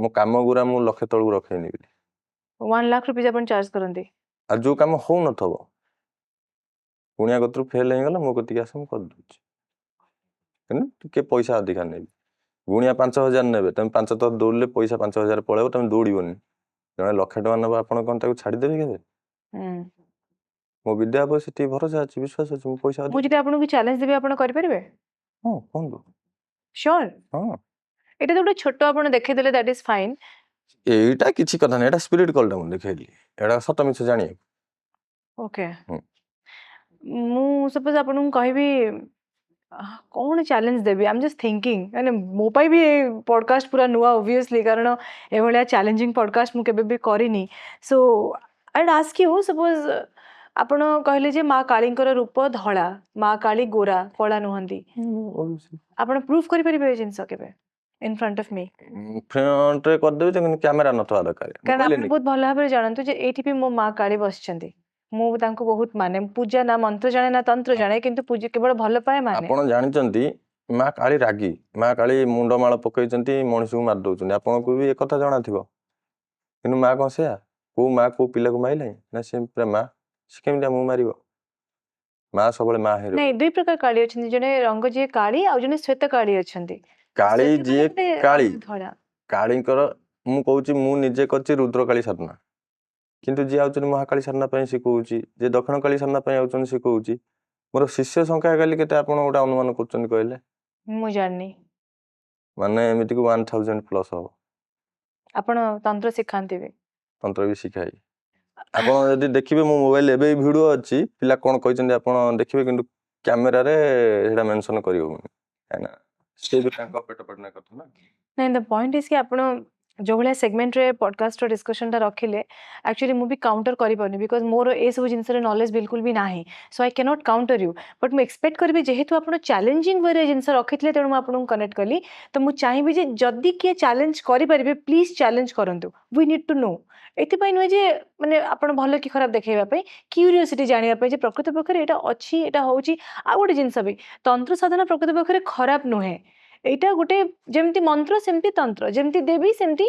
ମୋ କାମ ଗୁରା ମୁଁ ଲକ୍ଷେ ତଳକୁ ରଖେନି ବୋଲି। 1 ଲାଖ ରୁପିଜ ଆପଣ ଚାର୍ଜ କରନ୍ତି? ଆଉ ଯୋଉ କାମ ହଉନଥିବ, ଗୁଣିଆ କତିରୁ ଫେଲ୍ ହେଇଗଲା, ମୋ କତିକି ଆସ, ମୁଁ କରିଦଉଛି, କିନ୍ତୁ ଟିକେ ପଇସା ଅଧିକା ନେବି। ଗୁଣିଆ 5,000 ନେବେ, ତମେ 5 ଥର ଦୌଡ଼ିଲେ ପଇସା 5,000 ପଳେଇବ, ତମେ ଦୌଡ଼ିବନି। ଜଣେ ଲକ୍ଷେ ଟଙ୍କା ନେବ, ଆପଣ କଣ ତାକୁ ଛାଡ଼ିଦେବେ କେବେ? ମୋ ବିଦ୍ୟା ଉପରେ ସେତିକି ଭରସା ଅଛି, ବିଶ୍ୱାସ ଅଛି, ମୁଁ ପଇସା ମୁଁ ଅଧିକ ଯଦି ଆପଣଙ୍କୁ ଚ୍ୟାଲେଞ୍ଜ ଦେବି, ଆପଣ କରିପାରିବେ? ହଁ, କୁହନ୍ତୁ। ସିଓର? ହଁ। ଏଇଟା ତ ଗୋଟେ ଛୋଟ ଆପଣ ଦେଖେଇଦେଲେ, that is fine. ଏଇଟା କିଛି କଥା ନାହିଁ, ଏଇଟା ସ୍ପିରିଟ କଲଟା ମୁଁ ଦେଖେଇଲି, ଏଇଟା ସତ ମିଛ ଜାଣିବାକୁ। ହୁଁ। ମୁଁ ସପୋଜ ଆପଣଙ୍କୁ କହିବି, କଣ ଚ୍ୟାଲେଞ୍ଜ ଦେବି, I'm just thinking. ମାନେ ମୋ ପାଇଁ ବି ଏ ପଡ଼କାଷ୍ଟ ପୁରା ନୂଆ ଓଭିୟସଲି, କାରଣ ଏଭଳିଆ ଚ୍ୟାଲେଞ୍ଜିଂ ପଡ଼କାଷ୍ଟ ମୁଁ କେବେ ବି କରିନି। So I'd ask you, suppose ଆପଣ କହିଲେ ଯେ ମା କାଳୀଙ୍କର ରୂପ ଧଳା, ମା କାଳୀ ଗୋରା, କଳା ନୁହନ୍ତି। ଆପଣ ପ୍ରୁଫ୍ କରିପାରିବେ ଏ ଜିନିଷ କେବେ ଇନ୍ ଫ୍ରଣ୍ଟ ଅଫ୍ ମି? ଫ୍ରଣ୍ଟରେ କରିଦେବି ଯେ, କିନ୍ତୁ କ୍ୟାମେରା ନଥିବା ଦରକାର। ମୁଁ କାରଣ ଆପଣ କହିଲିନି ବହୁତ ଭଲ ଭାବରେ ଜାଣନ୍ତୁ ଯେ ଏଇଠି ବି ମୋ ମା କାଳୀ ବସିଛନ୍ତି। ମୁଁ ତାଙ୍କୁ ବହୁତ ମାନେ, ପୂଜା ନା ମନ୍ତ୍ର ଜାଣେ ନା ତନ୍ତ୍ର ଜାଣେ, କିନ୍ତୁ ପୂଜା କେବଳ ଭଲ ପାଏ, ମାନେ। ଆପଣ ଜାଣିଛନ୍ତି ମା କାଳୀ ରାଗି, ମା କାଳୀ ମୁଣ୍ଡମାଳ ପକେଇଛନ୍ତି, ମଣିଷକୁ ମାରି ଦଉଛନ୍ତି, ଆପଣଙ୍କୁ ବି ଏକଥା ଜଣାଥିବ। କିନ୍ତୁ ମା କଣ ସେୟା? କୋଉ ମା କୋଉ ପିଲାକୁ ମାରିଲାଣି ନା? ସେ ପୁରା ମା, ସେ କେମିତି ଆମକୁ ମାରିବ? ମା ସବୁବେଳେ ମା ହେଇ ରହିବ। ନାଇଁ, ଦୁଇ ପ୍ରକାର କାଳୀ ଅଛନ୍ତି। ଜଣେ ରଙ୍ଗ ଯିଏ କାଳୀ ଆଉ ଜଣେ ଶ୍ୱେତ କାଳୀ ଅଛନ୍ତି। କାଳୀ ଶ୍ୱେତ ଯିଏ କାଳୀ ଗୋଟେ କାଳୀ ଧଳା। କାଳୀଙ୍କର ମୁଁ କହୁଛି, ମୁଁ ନିଜେ କରିଛି ରୁଦ୍ରକାଳୀ ସାଧନା, କିନ୍ତୁ ଯିଏ ଆଉଛନ୍ତି ମହାକାଳୀ ସାଧନା ପାଇଁ ଶିଖଉଛି, ଯିଏ ଦକ୍ଷିଣ କାଳୀ ସାଧନା ପାଇଁ ଆଉଛନ୍ତି ଶିଖଉଛି। ମୋର ଶିଷ୍ୟ ସଂଖ୍ୟା କାଲି କେତେ ଆପଣ ଗୋଟେ ଅନୁମାନ କରୁଛନ୍ତି କହିଲେ? ମୁଁ ଜାଣିନି। ମାନେ ଏମିତିକି 1000+ ହବ। ଆପଣ ତନ୍ତ୍ର ଶିଖାନ୍ତି ବି? ତନ୍ତ୍ର ବି ଶିଖାଏ। ଆପଣ ଯଦି ଦେଖିବେ ମୋ ମୋବାଇଲ ଏବେ ବି ଭିଡ଼ିଓ ଅଛି, ପିଲା କଣ କହିଛନ୍ତି ଆପଣ ଦେଖିବେ, କିନ୍ତୁ କ୍ୟାମେରାରେ ସେଇଟା ମେନସନ କରିହବନି, କାହିଁକିନା ସେ ବି ତାଙ୍କ ପେଟ ପାଟଣା କଥା ନା। ନାଇଁ, the point is କି ଆପଣ ଯେଉଁ ଭଳିଆ ସେଗମେଣ୍ଟରେ ପଡ଼କାଷ୍ଟର ଡିସ୍କସନଟା ରଖିଲେ, ଆକ୍ଚୁଆଲି ମୁଁ ବି କାଉଣ୍ଟର କରିପାରୁନି, because ମୋର ଏସବୁ ଜିନିଷରେ ନଲେଜ ବିଲକୁଲ ବି ନାହିଁ। So I can't counter you, but ମୁଁ ଏକ୍ସପେକ୍ଟ କରିବି, ଯେହେତୁ ଆପଣ ଚ୍ୟାଲେଞ୍ଜିଂ ୱେରେ ଜିନିଷ ରଖିଥିଲେ, ତେଣୁ ମୁଁ ଆପଣଙ୍କୁ କନେକ୍ଟ କଲି। ତ ମୁଁ ଚାହିଁବି ଯେ ଯଦି କିଏ ଚ୍ୟାଲେଞ୍ଜ କରିପାରିବେ, ପ୍ଲିଜ୍ ଚ୍ୟାଲେଞ୍ଜ କରନ୍ତୁ। We need to know. ଏଥିପାଇଁ ନୁହେଁ ଯେ ମାନେ ଆପଣ ଭଲ କି ଖରାପ ଦେଖେଇବା ପାଇଁ, କ୍ୟୁରିଓସିଟି ଜାଣିବା ପାଇଁ ଯେ ପ୍ରକୃତ ପକ୍ଷରେ ଏଇଟା ଅଛି, ଏଇଟା ହେଉଛି। ଆଉ ଗୋଟେ ଜିନିଷ ବି, ତନ୍ତ୍ର ସାଧନା ପ୍ରକୃତ ପକ୍ଷରେ ଖରାପ ନୁହେଁ। ଏଇଟା ଗୋଟେ ଯେମିତି ମନ୍ତ୍ର ସେମିତି ତନ୍ତ୍ର, ଯେମିତି ଦେବୀ ସେମିତି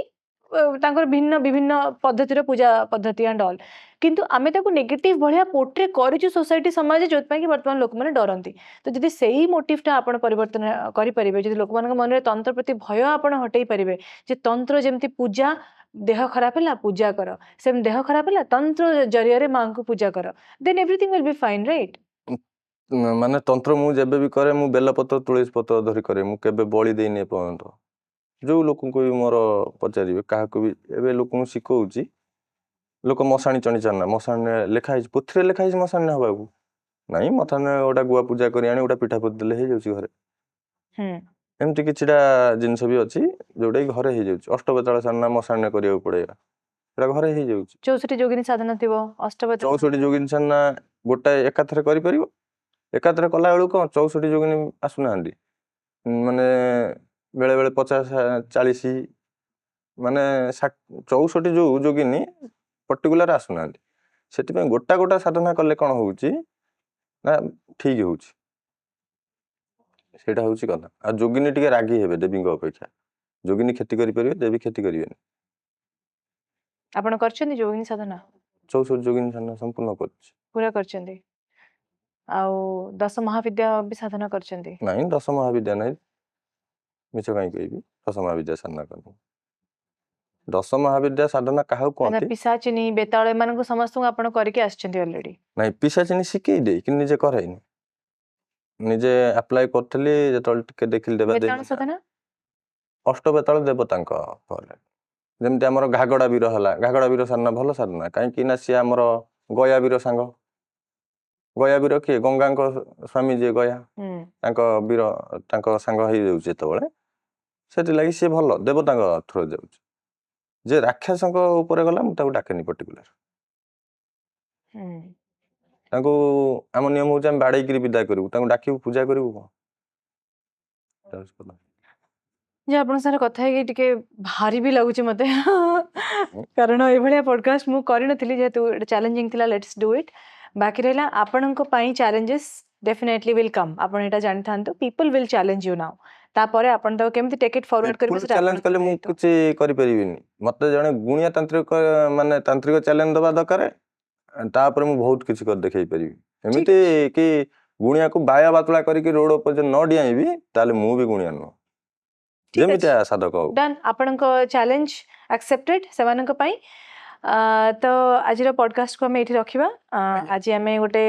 ତାଙ୍କର ଭିନ୍ନ ବିଭିନ୍ନ ପଦ୍ଧତିର ପୂଜା ପଦ୍ଧତି ଆଣ୍ଡ ଅଲ୍। କିନ୍ତୁ ଆମେ ତାକୁ ନେଗେଟିଭ ଭଳିଆ ପୋର୍ଟ୍ରେ କରିଛୁ ସୋସାଇଟି, ସମାଜ, ଯୋଉଥିପାଇଁ କି ବର୍ତ୍ତମାନ ଲୋକମାନେ ଡରନ୍ତି। ତ ଯଦି ସେଇ ମୋଟିଭଟା ଆପଣ ପରିବର୍ତ୍ତନ କରିପାରିବେ, ଯଦି ଲୋକମାନଙ୍କ ମନରେ ତନ୍ତ୍ର ପ୍ରତି ଭୟ ଆପଣ ହଟେଇ ପାରିବେ ଯେ ତନ୍ତ୍ର ଯେମିତି ପୂଜା, ଦେହ ଖରାପ ହେଲା ପୂଜା କର, ସେମିତି ଦେହ ଖରାପ ହେଲା ତନ୍ତ୍ର ଜରିଆରେ ମାଙ୍କୁ ପୂଜା କର, then everything will be fine, right? ମାନେ ତନ୍ତ୍ର ମୁଁ ଯେବେ ବି କରେ, ମୁଁ ବେଲପତ୍ର ତୁଳସୀ ପତ୍ର ଧରି କରେ। ମୁଁ କେବେ ବଳି ଦେଇନି ଏପର୍ଯ୍ୟନ୍ତ। ଯୋଉ ଲୋକଙ୍କୁ ବି ମୋର ପଚାରିବେ, କାହାକୁ ବି, ଏବେ ଲୋକଙ୍କୁ ଶିଖଉଛି। ଲୋକ ମଶାଣି ଚଣ୍ଡୀ ଚାନ୍ଦା, ମଶାଣିରେ ଲେଖା ହେଇଛି, ପୋଥିରେ ଲେଖା ହେଇଛି ମଶାଣିରେ ହବାକୁ ନାଇଁ। ମଶାଣିରେ ଗୋଟେ ଗୁଆ ପୂଜା କରି ଆଣି ଗୋଟେ ପିଠା ପୋତି ଦେଲେ ହେଇଯାଉଛି ଘରେ। ଏମିତି କିଛିଟା ଜିନିଷ ବି ଅଛି ଯୋଉଟା କି ଘରେ ହେଇଯାଉଛି। ଅଷ୍ଟବେତାଳ ସାଧନା ମଶାଣିରେ କରିବାକୁ ପଡେ, ସେଟା ଘରେ ହେଇଯାଉଛି। 64 ଯୋଗିନୀ ସାଧନା ଥିବ, ଅଷ୍ଟବେତାଳ। 64 ଯୋଗିନୀ ସାଧନା ଗୋଟାଏ ଏକାଥରେ କରିପାରିବ। ଏକାଥରେ କଲା ବେଳକୁ କଣ 64 ଯୋଗିନୀ ଆସୁନାହାନ୍ତି, ମାନେ ବେଳେ ବେଳେ 50, 40, ମାନେ 64 ଯୋଉ ଯୋଗିନୀ ପର୍ଟିକୁଲାର ଆସୁନାହାନ୍ତି। ସେଥିପାଇଁ ଗୋଟା ଗୋଟା ସାଧନା କଲେ କଣ ହଉଛି ନା ଠିକ ହଉଛି। ସେଇଟା ହଉଛି କଥା। ଆଉ ଯୋଗିନୀ ଟିକେ ରାଗି ହେବେ ଦେବୀଙ୍କ ଅପେକ୍ଷା। ଯୋଗିନୀ କ୍ଷତି କରିପାରିବେ, ଦେବୀ କ୍ଷତି କରିବେନି। ଆପଣ କରିଛନ୍ତି ଯୋଗିନୀ ସାଧନା? 64 ଯୋଗିନୀ ସାଧନା ସମ୍ପୂର୍ଣ୍ଣ କରିଛି। ପୁରା କରିଛନ୍ତି? ଆଉ ଦଶ ମହାବିଦ୍ୟା ବି ସାଧନା କରିଛନ୍ତି? ନାଇଁ, ଦଶ ମହାବିଦ୍ୟା ନାଇଁ, ମିଛ କାହିଁ କହିବି? ଦଶ ମହାବିଦ୍ୟା ସାଧନା କରିନି। ଦଶ ମହାବିଦ୍ୟା ସାଧନା କାହାକୁ କୁହନ୍ତି? ପିଶାଚିନୀ, ବେତାଳ, ଏମାନଙ୍କୁ ସମସ୍ତଙ୍କୁ ଆପଣ କରିକି ଆସିଛନ୍ତି ଅଲରେଡି? ନାଇଁ, ପିଶାଚିନୀ ଶିଖେଇ ଦେଇ, କିନ୍ତୁ ନିଜେ କରେଇନି। ନିଜେ ଆପ୍ଲାଏ କରିଥିଲି ଯେତେବେଳେ ଟିକେ ଦେଖିଲି ଦେବା ବେତାଳ ସାଧନା? ଅଷ୍ଟବେତାଳ ଦେବତାଙ୍କ ପରେ, ଯେମିତି ଆମର ଘାଗଡ଼ା ବୀର ହେଲା, ଘାଗଡ଼ା ବୀର ସାଧନା ଭଲ ସାଧନା। କାହିଁକି ନା ସିଏ ଆମର ଗୟା ବୀର ସାଙ୍ଗ। ଗୟା ବୀର କିଏ? ଗଙ୍ଗାଙ୍କ ସ୍ୱାମୀ ଯିଏ ଗୟା, ତାଙ୍କ ବୀର, ତାଙ୍କ ସାଙ୍ଗ ହେଇଯାଉଛି ଯେତେବେଳେ, ସେଥିଲାଗି ସିଏ ଭଲ ଦେବତାଙ୍କ ଥ୍ରୋ ଯାଉଛି। ଯେ ରାକ୍ଷସଙ୍କ ଉପରେ ଗଲା, ମୁଁ ତାକୁ ଡାକେନି ପର୍ଟିକୁଲାର। ତାଙ୍କୁ ଆମ ନିୟମ ହେଉଛି ଆମେ ବାଡ଼େଇକିରି ବିଦା କରିବୁ, ତାଙ୍କୁ ଡାକିବୁ, ପୂଜା କରିବୁ କଣ? ଯେ ଆପଣଙ୍କ ସାଙ୍ଗରେ କଥା ହେଇକି ଟିକେ ଭାରି ବି ଲାଗୁଛି ମତେ, କାରଣ ଏଭଳିଆ ପଡକାଷ୍ଟ ମୁଁ କରିନଥିଲି। ଯେହେତୁ ଏଇଟା ଚ୍ୟାଲେଞ୍ଜିଂ ଥିଲା, let's do it. ବାକି ରହିଲା ଆପଣଙ୍କ ପାଇଁ ଚ୍ୟାଲେଞ୍ଜେସ୍ ଡେଫିନେଟଲି will କମ୍, ଆପଣ ଏଇଟା ଜାଣିଥାନ୍ତୁ। People will challenge you now. ତାପରେ ଆପଣ ତାକୁ କେମିତି ଟେକ୍ ଇଟ୍ ଫରୱାର୍ଡ କରିବେ ସେଟା ଚ୍ୟାଲେଞ୍ଜ କଲେ ମୁଁ କିଛି କରିପାରିବିନି। ମତେ ଜଣେ ଗୁଣିଆ ତାନ୍ତ୍ରିକ, ମାନେ ତାନ୍ତ୍ରିକ ଚ୍ୟାଲେଞ୍ଜ ଦବା ଦରକାର, ତାପରେ ମୁଁ ବହୁତ କିଛି କରି ଦେଖେଇ ପାରିବି। ଏମିତି କି ଗୁଣିଆକୁ ବାୟା ବାତୁଳା କରିକି ରୋଡ ଉପରେ ଯଦି ନ ଡିଆଇବି, ତାହେଲେ ମୁଁ ବି ଗୁଣିଆ ନୁହଁ, ଯେମିତିଆ ସାଧକ ହଉ। ଡନ୍, ଆପଣଙ୍କ ଚ୍ୟାଲେଞ୍ଜ ଆକ୍ସେପ୍ଟେଡ୍ ସେମାନଙ୍କ ପାଇଁ। ତ ଆଜିର ପଡକାଷ୍ଟକୁ ଆମେ ଏଇଠି ରଖିବା। ଆଜି ଆମେ ଗୋଟେ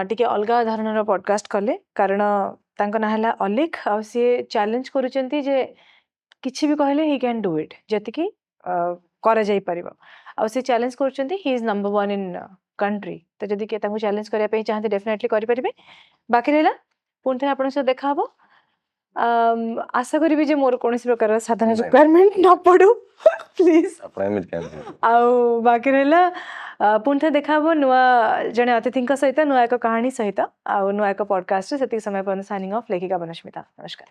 ଟିକେ ଅଲଗା ଧରଣର ପଡକାଷ୍ଟ କଲେ, କାରଣ ତାଙ୍କ ନାଁ ହେଲା ଅଲିକ ଆଉ ସିଏ ଚ୍ୟାଲେଞ୍ଜ କରୁଛନ୍ତି ଯେ କିଛି ବି କହିଲେ ହି can do ଇଟ୍, ଯେତିକି କରାଯାଇପାରିବ। ଆଉ ସେ ଚ୍ୟାଲେଞ୍ଜ କରୁଛନ୍ତି, he is number one in country. ତ ଯଦି କିଏ ତାଙ୍କୁ ଚ୍ୟାଲେଞ୍ଜ କରିବା ପାଇଁ ଚାହାନ୍ତି, ଡେଫିନେଟଲି କରିପାରିବେ। ବାକି ରହିଲା, ପୁଣି ଥରେ ଆପଣଙ୍କ ସହିତ ଦେଖା ହବ। ଆଶା କରିବି ଯେ ମୋର କୌଣସି ପ୍ରକାର ସାଧନା ରିକ୍ୱାରମେଣ୍ଟ ନ ପଡ଼ୁ, ପ୍ଲିଜ୍। ଆପଣ ଏମିତି କାହିଁକି? ଆଉ ବାକି ରହିଲା, ପୁଣି ଥରେ ଦେଖା ହବ ନୂଆ ଜଣେ ଅତିଥିଙ୍କ ସହିତ, ନୂଆ ଏକ କାହାଣୀ ସହିତ ଆଉ ନୂଆ ଏକ ପଡକାଷ୍ଟରେ। ସେତିକି ସମୟ ପର୍ଯ୍ୟନ୍ତ ସାଇନିଂ ଅଫ୍, ଲେଖିକା ବନସ୍ମିତା। ନମସ୍କାର।